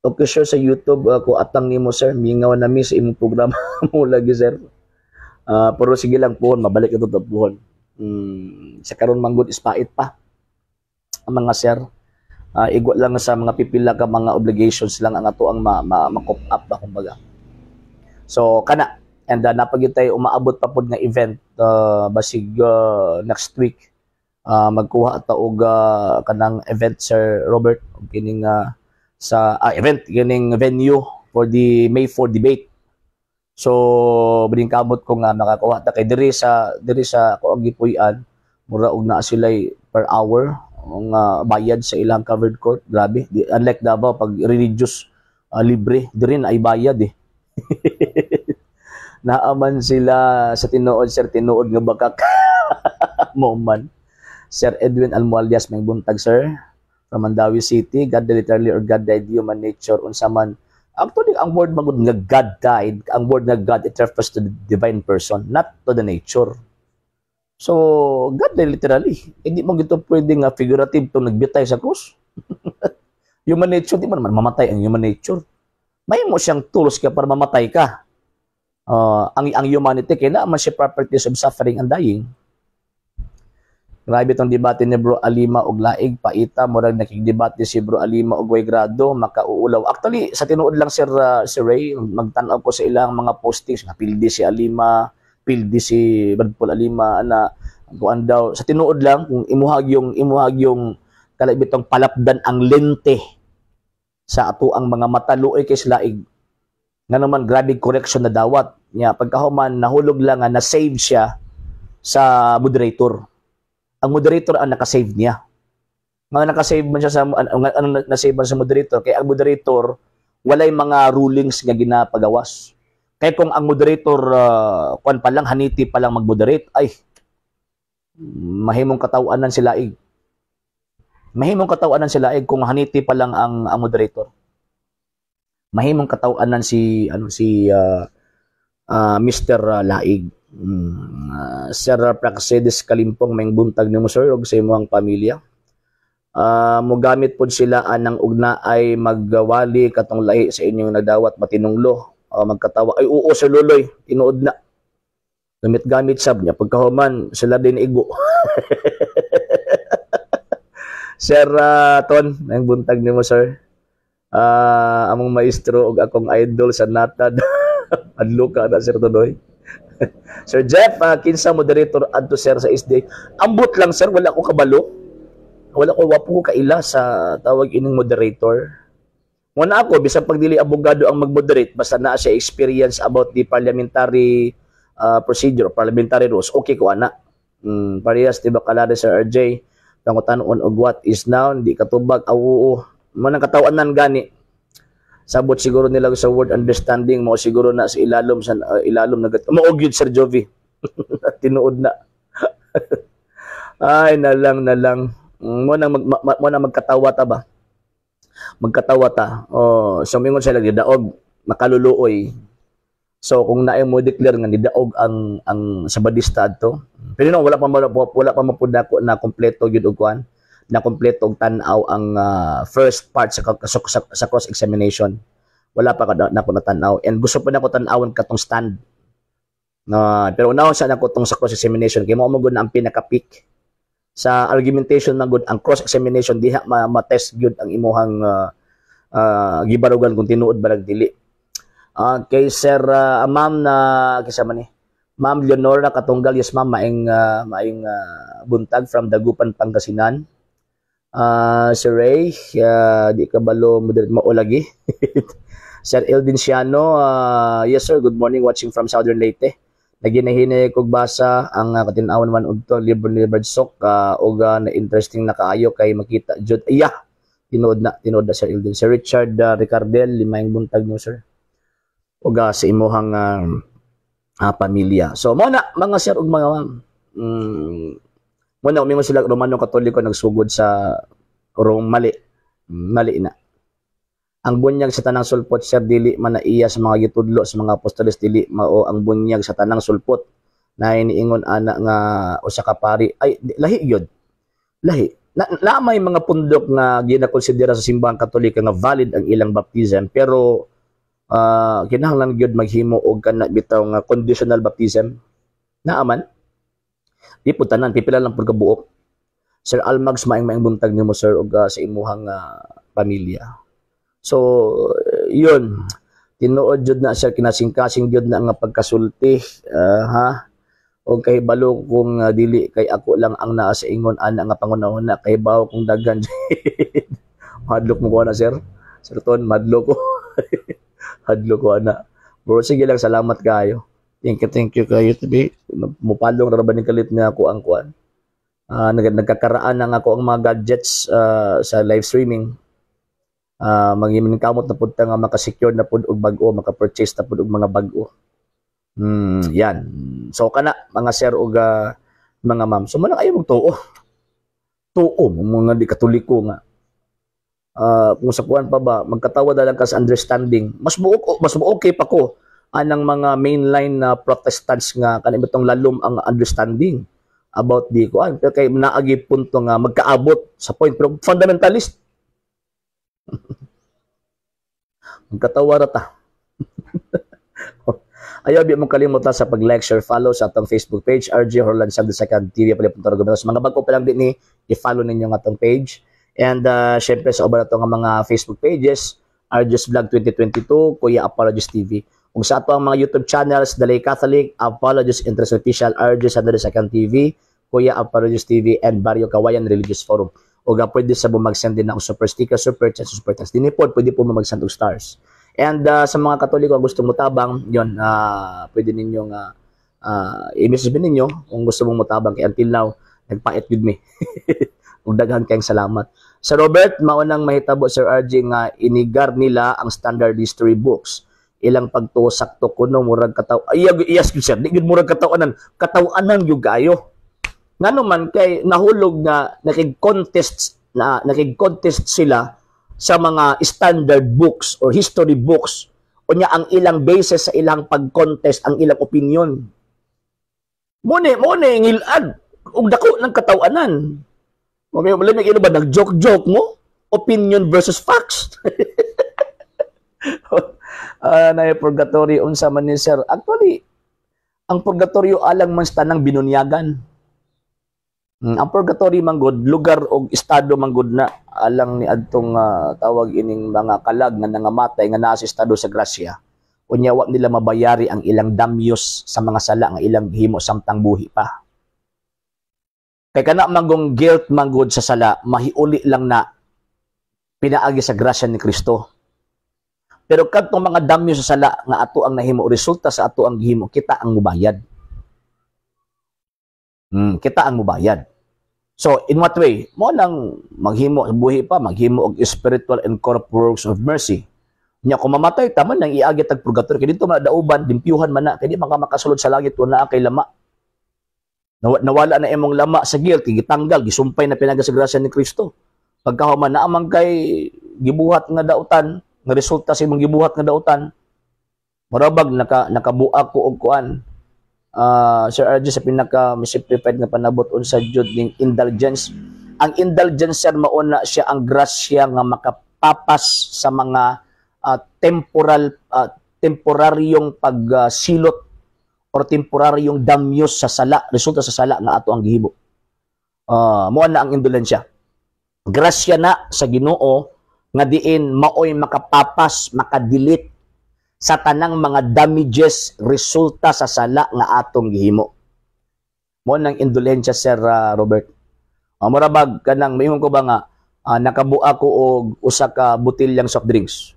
Okay, sir, sa YouTube, ko atang nimo, sir, mingaw na mi sa imong programa mo lagi, sir. Pero sige lang pohon, mabalik ito pohon. Sa karon man gud ispait pa ang mga sir. Igwa lang sa mga pipila ka mga obligations lang ang ato ang ma, ma, ma-cope up ba kumbaga. So kana and napagid tayo umaabot pa pod nga event basig next week, magkuha ta og kanang event, Sir Robert, og kining sa event kining venue for the May 4 debate. So bining kamot ko nga makakuha ta kay diri sa ako ang gipuy-an, mura og naa sila'y per hour ang bayad sa ilang covered court. Grabe di, unlike Davao, pag religious libre, diri na ay bayad eh. Naaman sila sa tinuod, sir, tinuod nga bakak mo man. Sir Edwin Almualias, may buntag, sir, from Mandaue City. God literally or God died human nature, unsa man? Actually, ang word magud nga God died, ang word nga God, it refers to the divine person, not to the nature. So God died literally, hindi mo gito pwede nga figurative to nagbitay sa krus. Human nature, di man naman mamatay ang human nature. May mo siyang tools ka para mamatay ka. Ang humanity kay naa man siya properties of suffering and dying. Grabe tong debate ni Bro Alima og Laig, paita, murag nakigdebate si Bro Alima og way grado, makauulaw. Actually, sa tinuod lang, Sir Ray, magtan-aw ko sa ilang mga postings nga pildi si Alima, pildi si Brad Paul Alima na kuan daw. Sa tinuod lang, kung imuhag yung kalabitong palapdan ang lente sa ato ang mga mata, luoy kay sila laig nga naman, grabe correction na dawat niya. Pagkahuman, nahulog lang nga na-save siya sa moderator. Ang moderator ang nakasave niya. Nga nakasave man siya sa ano, ano na-save man sa moderator kay ang moderator walay mga rulings nga ginapagawas. Kay kung ang moderator kuan pa lang, haniti pa lang mag-moderate, ay mahimong katawanan sila ig. Mahimong katawanan sila ig kung haniti pa lang ang moderator. Mahimong katawanan si ano si Mr. Laig. Sir Praxedes Kalimpong, may buntag nimo, sir, ug sa imong pamilya. Mogamit pod sila anang ugna ay magwali katong lahi sa inyong nagdawat matinunglo, magkatawa. Ay oo, Sir Luloy, tinuod na. Gamit-gamit sab niya pagkahuman sila din igo. Sir Ton, may buntag nimo, sir. Among maestro ug akong idol sa natad. Adlo ka na, Sir Tonoy. Sir Jeff, kinsa moderator adto, sir, sa SDA? Ambot lang, sir, wala ko kabalo. Wala ko wapo ko kaila sa tawag ining moderator. Muna ako, bisan pag dili abogado ang mag-moderate, basta naa siya experience about the parliamentary procedure, parliamentary rules, okay ko ana. Parehas di ba kalari, Sir RJ, pangutanon og what is noun, di katubag awoo mo nang katawanan gani. Sabot siguro nila sa word understanding mo siguro na sa ilalom sa ilalom na mao gyud, Sir Jovi. Tinuod na. Ay, nalang nalang mo nang magkatawa ta ba, magkatawa ta. Oh, so mingon sila gidaog makaluluoy. So kung naay mo declare nga nidaog ang Sabadista adto. Pero no, wala pa mapud nako na kompleto gyud og kuan, na kompleto og tan-aw ang first part sa cross examination. Wala pa ka nako na tan-aw and gusto pa nako tan-awon katong stand. Na pero unahon sa nako tong sa cross examination kay mao mo gud na ang pinaka-peak sa argumentation man gud ang cross examination. Diha ma-test gyud ang imuhang gibarugan kung tinuod ba dili. Kay Sir Ma'am na kisa man ni Ma'am Leonora Katunggal, yes ma'am, maing buntag from Dagupan, Pangasinan. Sir Ray, di ka balo mo mao lagi. Sir Eldin Siano, yes sir, good morning, watching from Southern Leyte. Naginahinay kog basa ang katin-awon man og to libro ni Brad Sok og na interesting na kaayo kay makita jud. Iya, tinuod na, tinuod na, Sir Eldin. Sir Richard Ricardel, maayong buntag no, sir. Ug sa imuhang pamilya. So mo na mga sir ug mga ma'am. Mo na umingon sila Romano Katoliko nagsugod sa Rome, mali. Mali na. Ang bunyag sa tanang sulpot, sir, dili man na iya sa mga gitudlo sa mga apostoles, dili mao ang bunyag sa tanang sulpot na iniingon ana nga usa ka pari ay lahi gyud, lahi na may mga pundok nga ginakonsidera sa Simbahang Katolika nga valid ang ilang baptism, pero kinahanglan gyud maghimo og kana bitaw nga conditional baptism naaman di pud tanan, pipila lang pud kabuok. Sir Almags, maing maing buntag nimo, sir, ug sa imuhang pamilya. So yun, tinuod jud na, sir, kinasingkasing jud na nga pagkasulti, ha, og kahibalo kung dili kay ako lang ang naa sa ingon ana nga pangunahuna, kahibaw kung daghan. Madlok mo ko na, sir. Sir Ton, madlok ko, hadlok ko ana. Bro, sige lang, salamat kayo. Thank you, thank you kayo. Tabi mupalong ra ba ni kalit nga ako ang kuan, nagkakaraan na nga ako ang mga gadgets sa live streaming. Mangiming kamot na pud ta nga maka-secure na pud og bag-o, maka-purchase na pud og mga bag-o. Yan. So kana mga sir ug mga ma'am. So man ayo tuo. Tuo mga di Katoliko nga. Kung sa kuan pa ba, magkatawa na lang ka sa understanding. Mas mo okay pa ko anang mga mainline na Protestants nga kanang bitong lalom ang understanding about di kuan. Pero kay naagi punto nga magkaabot sa point, pero fundamentalist, magkatawa ra ta. Ayaw bi mong kalimutan sa pag-like, share, follow sa atong Facebook page, RJ Horlan the Second TV. Palipon. Sa mga bago pa lang din ni, i-follow ninyo ang atong page. And syempre sa uban ato nga mga Facebook pages, RJ's Vlog 2022, Kuya Apologist TV. Ug sa ato ang mga YouTube channels, Dalay Catholic, Apologist Interest Official, RJ the Second TV, Kuya Apologist TV, and Barrio Kawayan Religious Forum. O pwede sa mag-send din ako super sticker, super chat, super thanks. Dinhi pod, pwede po mag-send og stars. And sa mga Katoliko ang gusto mo tabang, yon, pwede ninyong i-message ninyo kung gusto mong motabang kay until now nagpait gud mi. Ug daghan kayong salamat. Sa Robert, maunang mahitabo, Sir RJ, nga inigar nila ang standard history books. Ilang pagtuo sakto kuno, murag kataw. Ay, yes gyud sir, di gyud murag katawanan, katawanan gyud kayo. Ngano man kay nahulog nga nakig-contest sila sa mga standard books or history books. Unya ang ilang basis sa ilang pag-contest ang ilang opinion. Mo ni ngilad ug dako ng katawanan. Okay, wala may ba nag-joke-joke mo? Opinion versus facts. Na purgatory unsa man ni, sir? Actually, ang purgatorio alang man sa tanang binunyagan. Ang purgatory man gud lugar og estado man gud na alang ni adtong tawag ining mga kalag nga nangamatay nga naa sa estado sa grasya. Unya wa nila mabayari ang ilang damyos sa mga sala nga ilang gihimo samtang buhi pa. Kay kana manggong guilt manggod sa sala, mahiuli lang na pinaagi sa grasya ni Kristo. Pero kadtong mga damyo sa sala nga ato ang nahimo, resulta sa ato ang gihimo, kita ang mubayad. Kita ang mubayad. So, in what way? Mo nang maghimo, buhi pa, maghimo og spiritual and corporal works of mercy. Nya kung mamatay ta man nang iagi tag purgatory, kay dito man dauban, limpyuhan man na, kay di man ka makasulod sa langit kung naa kay lama. Nawala na imong lama sa guilt, gitanggal, gisumpay na pinaagi sa grasya ni Kristo. Pagkahuman naa man kay gibuhat nga dautan, nga resulta sa imong gibuhat nga dautan, murabag nakabuak ko og kuan. Sir RJ, sa pinaka simplified nga panabot, unsa jud ning indulgence? Ang indulgence, sir, mauna siya ang grasya nga makapapas sa mga temporal temporaryong pagsilot or temporaryong damyos sa sala, resulta sa sala nga ato ang gihimo. Mo na ang indulensya. Grasya na sa Ginoo nga diin maoy makapapas, makadelete sa tanang mga damages resulta sa sala nga atong gihimo. Mo nang indulensya, Sir Robert. Murabag kanang mayhong ko ba nga nakabuak ko og usa ka botilyang soft drinks.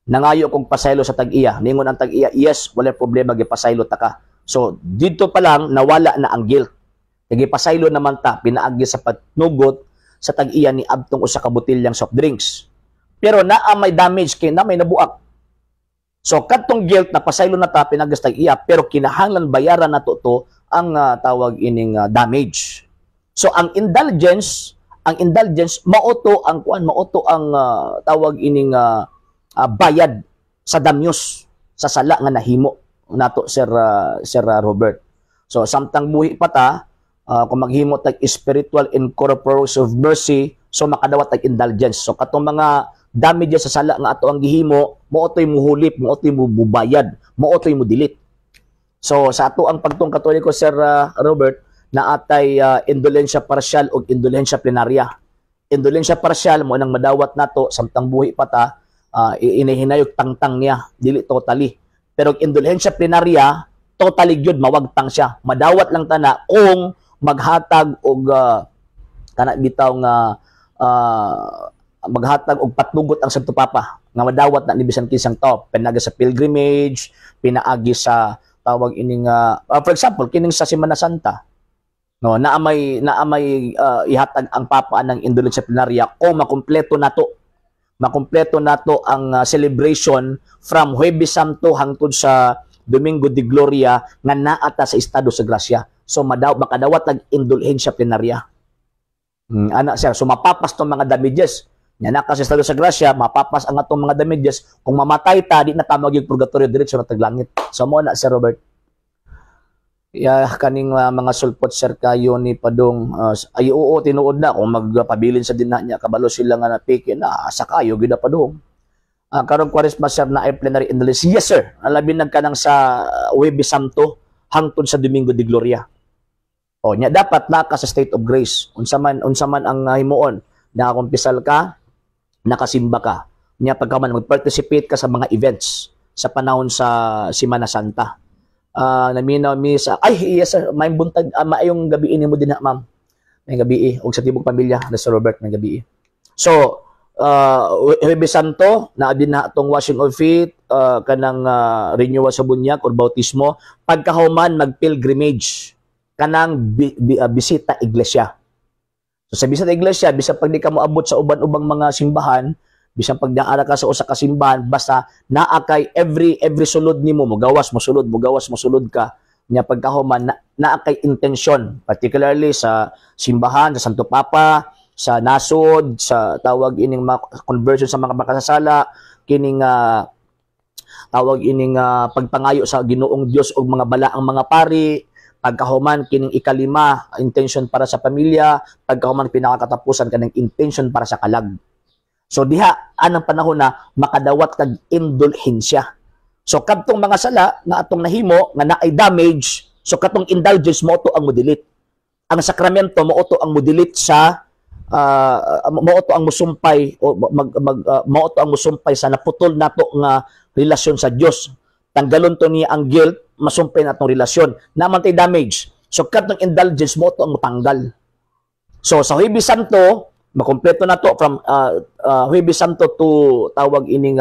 Nangayo kong pasaylo sa tag-iya. Ningon ang tag-iya, "Yes, wala problema, gipasaylo ta ka." So, dito pa lang, nawala na ang guilt. Gipasaylo naman ta, pinaagi sa patnugot sa tag-iya ni abtong usa ka botilyang soft drinks. Pero naa may damage kay na may nabuak. So kadtong guilt na pasaylo na ta pinaagi sa tag-iya, pero kinahanglan bayaran nato to ang tawag ining damage. So ang indulgence mao to ang kuan, mao to ang tawag ining bayad sa damyos sa sala nga nahimo nato, Sir Robert. So samtang buhi pa ta, kung maghimo tag spiritual and corporal of mercy, so makadawat tag indulgence. So katong mga damages sa sala nga ato ang gihimo, mao to'y muhulip, mao to'y mububayad, mao to'y mudelete. So sa ato ang pagtong Katoliko, Sir Robert, naatay indulensya partial o indulensya plenarya. Indulensya partial mo nang madawat nato samtang buhi pa ta, inihinayog tangtang niya, dili totally. Pero indulensya plenarya, totally gyud mawagtang siya. Madawat lang tana kung maghatag og kana bitaw nga maghatag og patnugot ang Santo Papa nga madawat na ni bisan kinsang tao pinaagi sa pilgrimage, pinaagi sa tawag ining for example, kining sa Semana Santa, no, naa may ihatag ang Papa ng indulensya plenarya kung makumpleto nato ang celebration from Huwebes Santo hangtod sa Domingo de Gloria nga naa ta sa estado sa grasya. So makadawat ang indulhensya plenarya. Ana, sir, so mapapas tong mga damages. Nya na ka sa estado sa grasya, mapapas ang atong mga damages. Kung mamatay ta, di na ta magyug purgatorio, diretso na tag langit. So mo na, Sir Robert. Ya, kaning mga sulpot, sir, kayo ni Padong, ay oo, tinuod na kung magpabilin sa dinha niya, kabalo sila nga napiki na sa kayo gyud na, Padong. Karong Kwaresma, sir, na ay plenary indulgence? Yes, sir. Labi nag kanang sa Huwebes Santo hangtod sa Domingo de Gloria. O nya dapat na ka sa state of grace. Unsa man ang himuon, nakakumpisal ka, nakasimba ka. Nya pagka man mag-participate ka sa mga events sa panahon sa Semana Santa. Naminaw mi sa, ay yes sir, may buntag, maayong gabi nimo din ha, ma'am. May gabi og sa tibok pamilya na Sir Robert, may gabi. So, Huwebes Santo, naa din na atong washing of feet, kanang renewal sa bunyag or bautismo, pagkahuman mag-pilgrimage, kanang bisita iglesia. So sa bisita iglesia, bisan pag di ka moabot sa uban-ubang mga simbahan, bisan pag naara ka sa usa ka simbahan, basta naa kay every sulod nimo, mogawas mo sulod, mogawas mo sulod ka nya, pagkahuman naa kay intention, particularly sa simbahan sa Santo Papa, sa nasod, sa tawag ining mga conversion sa mga makasasala, kining tawag ining pagpangayo sa Ginoong Dios og mga balaang mga pari, pagkahuman kining ikalima, intention para sa pamilya, pagkahuman pinakakatapusan, kaning intention para sa kalag. So diha anang panahon na makadawat kag indulhensya. So kadtong mga sala nga atong nahimo nga naay damage, so katong indulgence mo to ang modelete. Ang sakramento mo to ang modelete sa mao to ang musumpay o mag, mag mao to ang musumpay sa naputol nato nga relasyon sa Dios. Tanggalon to niya ang guilt, masumpay na atong relasyon. Naman tay damage. So kadtong indulgence mo to ang mutanggal. So sa Huwebes Santo, makumpleto na to from Huwebes Santo to tawag ining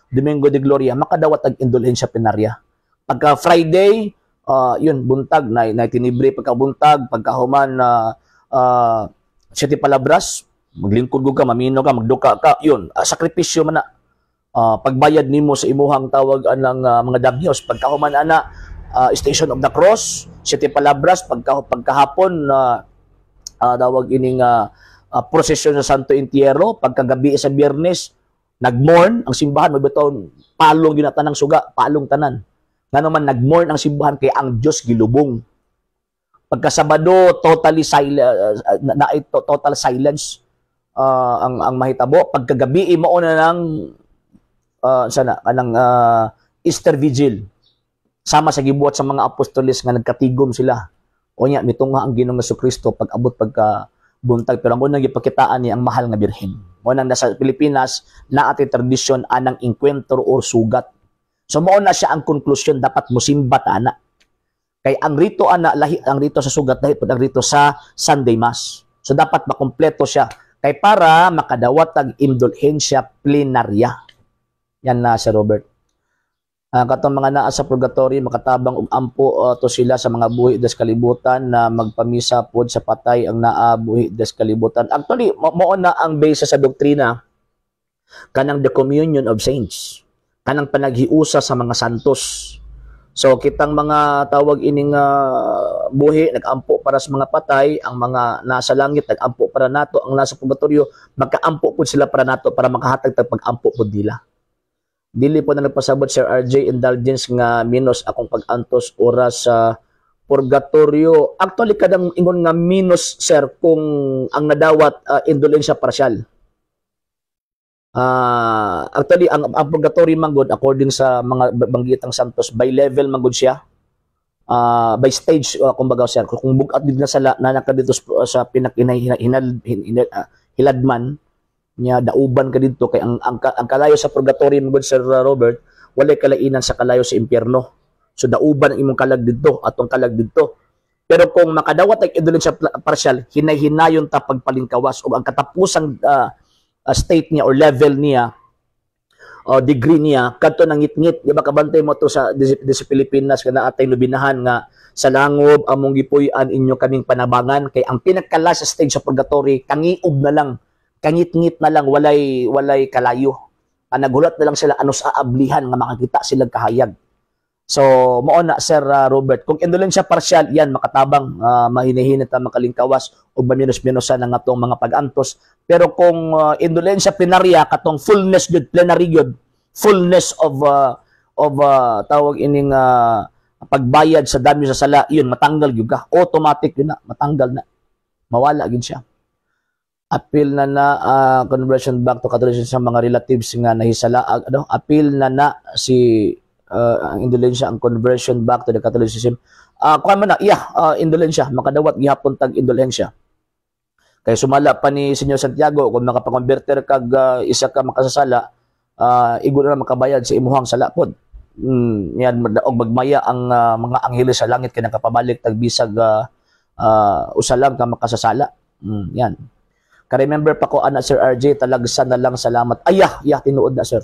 Domingo de Gloria, makadawat ang indulhensya plenarya. Pagka Friday, Yun, buntag na na tinibre pagkabuntag, pagkahuman na Siete Palabras, maglingkod ka, mamino ka, magduka ka, yun, sakripisyo man na. Pagbayad nimo sa imuhang tawag anang mga damyos, pagkahuman ana, Station of the Cross, Siete Palabras, pagkahapon na tawag ining prosesyon sa Santo Entierro, pagkagabi sa Biyernes, nagmourn ang simbahan, magbitaw palong yun tanang suga, palong tanan. Ngano man nagmourn ang simbahan? Kay ang Dios gilubong. Pagka Sabado, totally silent, na, total silence ang mahitabo. Pagkagabi mao na nang sana kanang Easter Vigil. Sama sa gibuhat sa mga apostoles nga nagkatigom sila. O nya mitungha ang Ginoong Kristo pag abot pagka buntag, pero ang unang gipakitaan niya ang mahal nga Birhen. Mo nang nasa Pilipinas na ati tradisyon anang enkwentro or sugat. So mao na siya ang konklusyon, dapat musimba ta ana. Kay ang rito ana lahi ang rito sa sugat, lahi pud ang rito sa Sunday Mass. So dapat makumpleto siya kay para makadawat ang indulhensya plenarya. Yan na, Sir Robert. Katong mga naa sa purgatory makatabang og ampo to sila sa mga buhi des kalibutan na magpamisa pod sa patay ang naa buhi des kalibutan? Actually, mao na ang base sa doktrina kanang the communion of saints, kanang panaghiusa sa mga santos. So kitang mga tawag ining buhi nagampo para sa mga patay, ang mga nasa langit nagampo para nato, ang nasa purgatorio magkaampo pud sila para nato para makahatag tag pag-ampo pud nila. Dili po na nagpasabot, Sir RJ, indulgence nga minus akong pag-antos oras sa purgatorio. Actually, kadang ingon nga minus, sir, kung ang nadawat indulgensya partial. Actually, ang purgatory man gud, according sa mga banggitang santos, by level man gud siya. By stage, kumbaga, sir, kung bugat gid na sala na naka dito sa pinakinay hinal, hinal, hiladman niya, dauban ka didto kay ang kalayo sa purgatory man gud, Sir Robert, walay kalainan sa kalayo sa impyerno. So dauban ang imong kalag didto, atong kalag didto. Pero kung makadawat ang indulgensya partial, hinay-hinayon ta pagpalingkawas ug ang katapusang state niya or level niya o degree niya kadto nang ngitngit, di ba? Kabantay mo to sa di sa Pilipinas kana atay nobinahan nga sa langob among gipuy-an, inyo kaming panabangan, kay ang pinaka last stage sa purgatory, kangiob na lang, kangitngit na lang, walay kalayo. Ang naghulat na lang sila ano sa ablihan nga makakita sila kahayag. So mao na, Sir Robert, kung indulgensya partial yan, makatabang, mahinihinit ta makalingkawas ug maminus-minusan ang atong mga pag-antos. Pero kung indulgensya plenarya, katong fullness gyud, plenary gyud, fullness of tawag ining pagbayad sa dami sa sala, yun matanggal gyud ka, automatic yun na, matanggal na, mawala gyud siya. Appeal na na conversion back to Catholicism sa mga relatives nga nahisala, ano, appeal na na si ang indulgensya, ang conversion back to the Catholicism, kuan man na, yeah, indulgensya, makadawat gihapon tag indulgensya kay sumala pa ni Senyor Santiago, kung makapakonverter kag isa ka makasasala, igo na makabayad sa imuhang sala pod. Yan og magmaya ang mga angheles sa langit kay nakapabalik tag bisag usa lang ka makasasala. Yan. Ka-remember pa ko ana, Sir RJ, talagsa na lang, salamat. Ay, yeah, tinuod na, sir.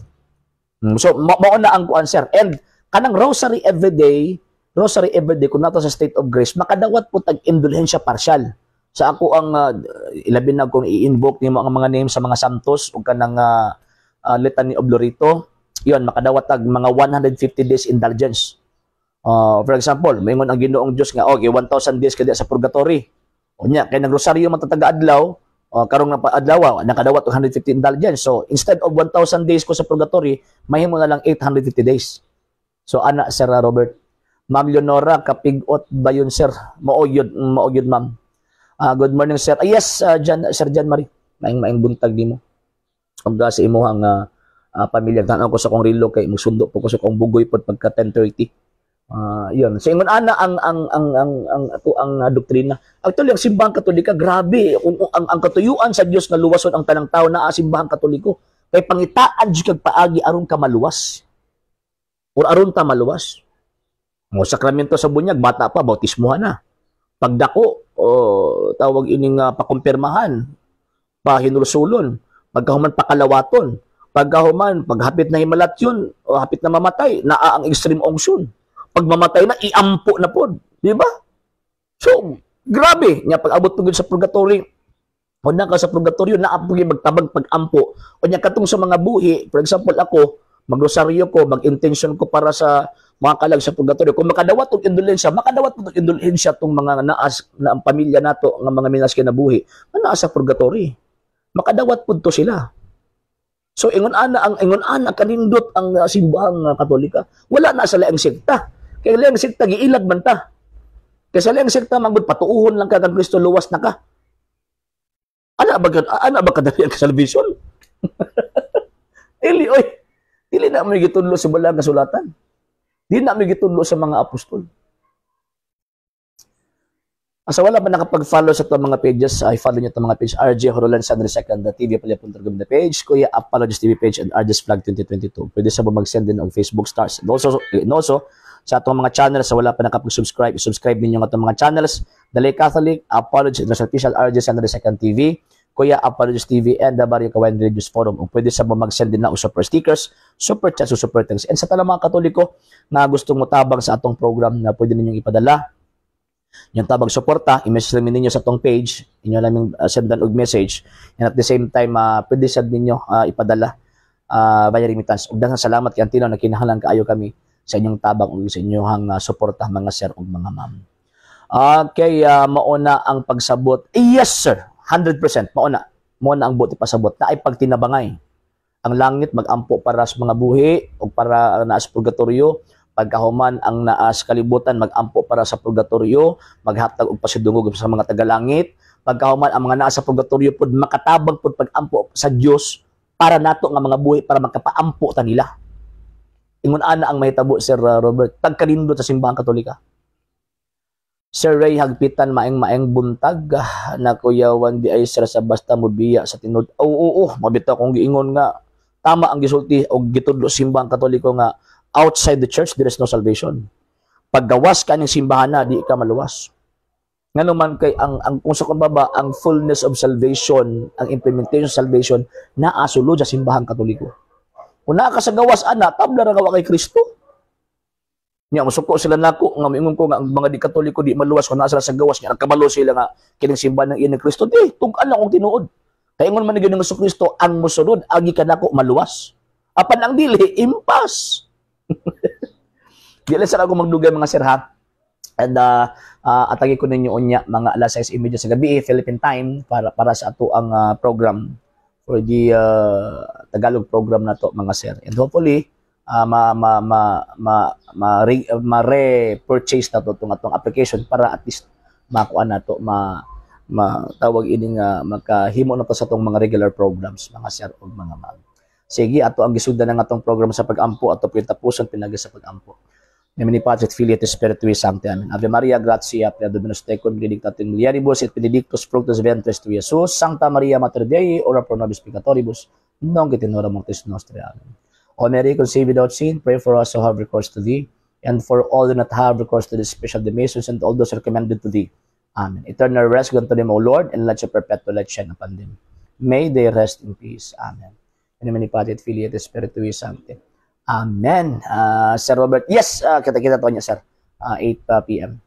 So mao na ang kuan, sir. And kanang rosary everyday, rosary everyday kung nato sa state of grace, makadawat po tag indulhensya partial. Sa ako ang ilabi na kung i-invoke nimo ang mga names sa mga santos ug kanang Litany of Loreto, yun makadawat tag mga 150 days indulgence. For example, maingon ang Ginoong Dios nga okay, 1,000 days ka sa purgatory. Unya kay nagrosaryo man ta adlaw, karong na adlaw nakadawat og 150 indulgence. So instead of 1,000 days ko sa purgatory, mahimo na lang 850 days. So ana, Sir Robert. Ma'am Leonora, kapigot ba yun, sir? Mao yun, mao yun, ma'am. Good morning, sir. Ah, yes, Jan, Sir Jan Marie. Maing maing buntag nimo. Ug sa imuhang pamilya. Tan ko sa kong relo kay musundo po ko sa kong bugoy pod pagka 10:30. Yun. So ingon ana ang ato ang doktrina. Actually, ang Simbahang Katolika, grabe kung ang katuyuan sa Dios nga luwason ang tanang tao naa Simbahang Katoliko. Kay pangitaan jud kag paagi aron ka maluwas. Or aron ta maluwas. Mo sakramento sa bunyag, bata pa bautismohan na. Pagdako, oh, tawag ining pakumpirmahan, pahinulsulon, pagkahuman pakalawaton, pagkahuman paghapit na himalatyon o hapit na mamatay, naa ang extreme unction. Pag mamatay na, iampo na pod, di ba? So, grabe. Nya pag abot pud sa purgatory, kung ka sa purgatorio, naa pod magtabag pag-ampo. O nya katong sa mga buhi, for example ako, magrosaryo ko, mag-intention ko para sa mga kalag sa purgatorio. Kung makadawat og indulhensya, makadawat og indulhensya tong mga naas na ang pamilya nato nga mga minas kinabuhi, nga naa sa purgatory. Makadawat pud to sila. So ingon ana kanindot ang simbahang Katolika. Wala na sa laing sekta. Kay laing sekta giilag man ta. Kay sa laing sekta manggod patuuhon lang ka kang Kristo, luwas na ka. Ana ba kadali ang salvation? Dili oy. Dili na may gitudlo sa Balaang Kasulatan. Di na may gitudlo sa mga apostol. Sa wala pa nakapag-follow sa itong mga pages, ay follow niyo itong mga page: RJ Horolan Sandre Second, the TV Palya the page, Kuya Apologist TV page, and RJ's Vlog 2022. Pwede sa mag-send din og Facebook stars. And also, sa atong mga channels, sa wala pa nakapag-subscribe, subscribe ninyo ang atong mga channels: The Lay Catholic, Apologist International Official, RJ Sandre Second TV, Kuya Apologist TV, and the Barrio Kawayan Religious Forum. Ug pwede sa mag-send din na og super stickers, super chats, o super thanks. And sa tanang mga Katoliko na gustong motabang sa atong program na pwede ninyong ipadala yung tabang suporta, i-message lang ninyo sa atong page, inyo lang sendan og message, and at the same time, pwede sad ninyo ipadala via remittance. Ug daghang salamat kay Antino na kinahanglan kaayo kami sa inyong tabang ug sa inyong suporta, mga sir ug mga ma'am. Okay, mauna ang pagsabot. Yes sir, 100% mauna. Mauna ang buot ipasabot na ay pagtinabangay. Ang langit magampo para sa mga buhi o para naa sa purgatorio, pagkahuman ang naa sa kalibutan magampo para sa purgatorio, maghatag og pasidungog sa mga tagalangit. Pagkahuman ang mga naa sa purgatorio pud makatabang pud pagampo sa Dios para nato nga mga buhi, para makapaampo ta nila. Ingon ana ang mahitabo, Sir Robert, tagkanindot sa Simbahang Katolika. Sir Ray Hagpitan, maing maing buntag na kuyawan di ay sir sa basta mo biya sa tinud. Oo, oo, mabitaw kong giingon nga tama ang gisulti og gitudlo Simbahang Katoliko nga outside the church there is no salvation. Paggawas ka ng simbahan na, di ka maluwas. Ngano man kay ang kung sa baba ang fullness of salvation, ang implementation of salvation naa sulod sa Simbahang Katoliko. Kung naa ka sa gawas ana, tabla ra ka kay Kristo. Nya musuko sila nako nga miingon ko nga ang mga di Katoliko di maluwas kung naa sila sa gawas, nya nagkabalo sila nga kining simbahan ng iyan ni Kristo. Di, tug-an lang kung tinuod. Kay ingon man ni Ginoong Kristo, ang mosunod agi kanako maluwas. Apan ang dili, impas. Di lang sa ako magdugay, mga sir, ha. And atagi ko ninyo unya mga alas 6:30 sa gabi Philippine time para para sa ato ang program for the Tagalog program na to, mga sir. And hopefully ma ma ma ma ma, re, ma re-purchase na to itong atong application para at least makuha na to, ma ma tawag ini nga makahimo na to sa atong mga regular programs, mga sir ug mga ma'am. Sige, ato ang gisugdan ng atong programa sa pag-ampo, ato tapuson pinagi sa pag-ampo. In nomine Patris et Filii et Spiritui Sancti. Amen. Ave Maria, gratia plena Dominus tecum, benedicta tu in mulieribus et benedictus fructus ventris tui, Iesus. Sancta Maria Mater Dei, ora pro nobis peccatoribus, nunc et in hora mortis nostrae. Amen. O Mary, conceived without sin, pray for us who have recourse to thee, and for all who not have recourse to this special devotions and all those recommended to thee. Amen. Eternal rest grant to them, O Lord, and let your perpetual light shine upon them. May they rest in peace. Amen. In nomine Patris et Filii et Spiritui Sancti. Amen. Sir Robert, yes, kita-kita to niya, sir. 8 p.m.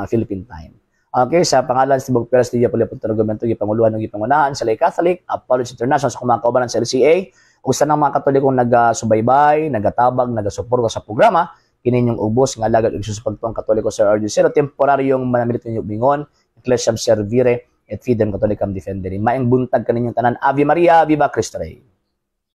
Philippine time. Okay, sa pangalan sa Tibok Perez, Lidia Puli Argumento, gipanguluhan ng gipangunahan sa Lay Catholic, Apologist International, sa mga kaubanan sa LCA, ug sa mga Katolikong nagasubaybay, nagatabang, nagasuporta sa programa, kini inyong ubos nga alagad ug sa pagtuong Katoliko, Sir RJ Zero, temporaryong manamilit ninyo bingon, Ecclesiam Servire et Fidem Catholicam Defendere. Maayong buntag kaninyong tanan. Ave Maria, Viva Cristo Rey.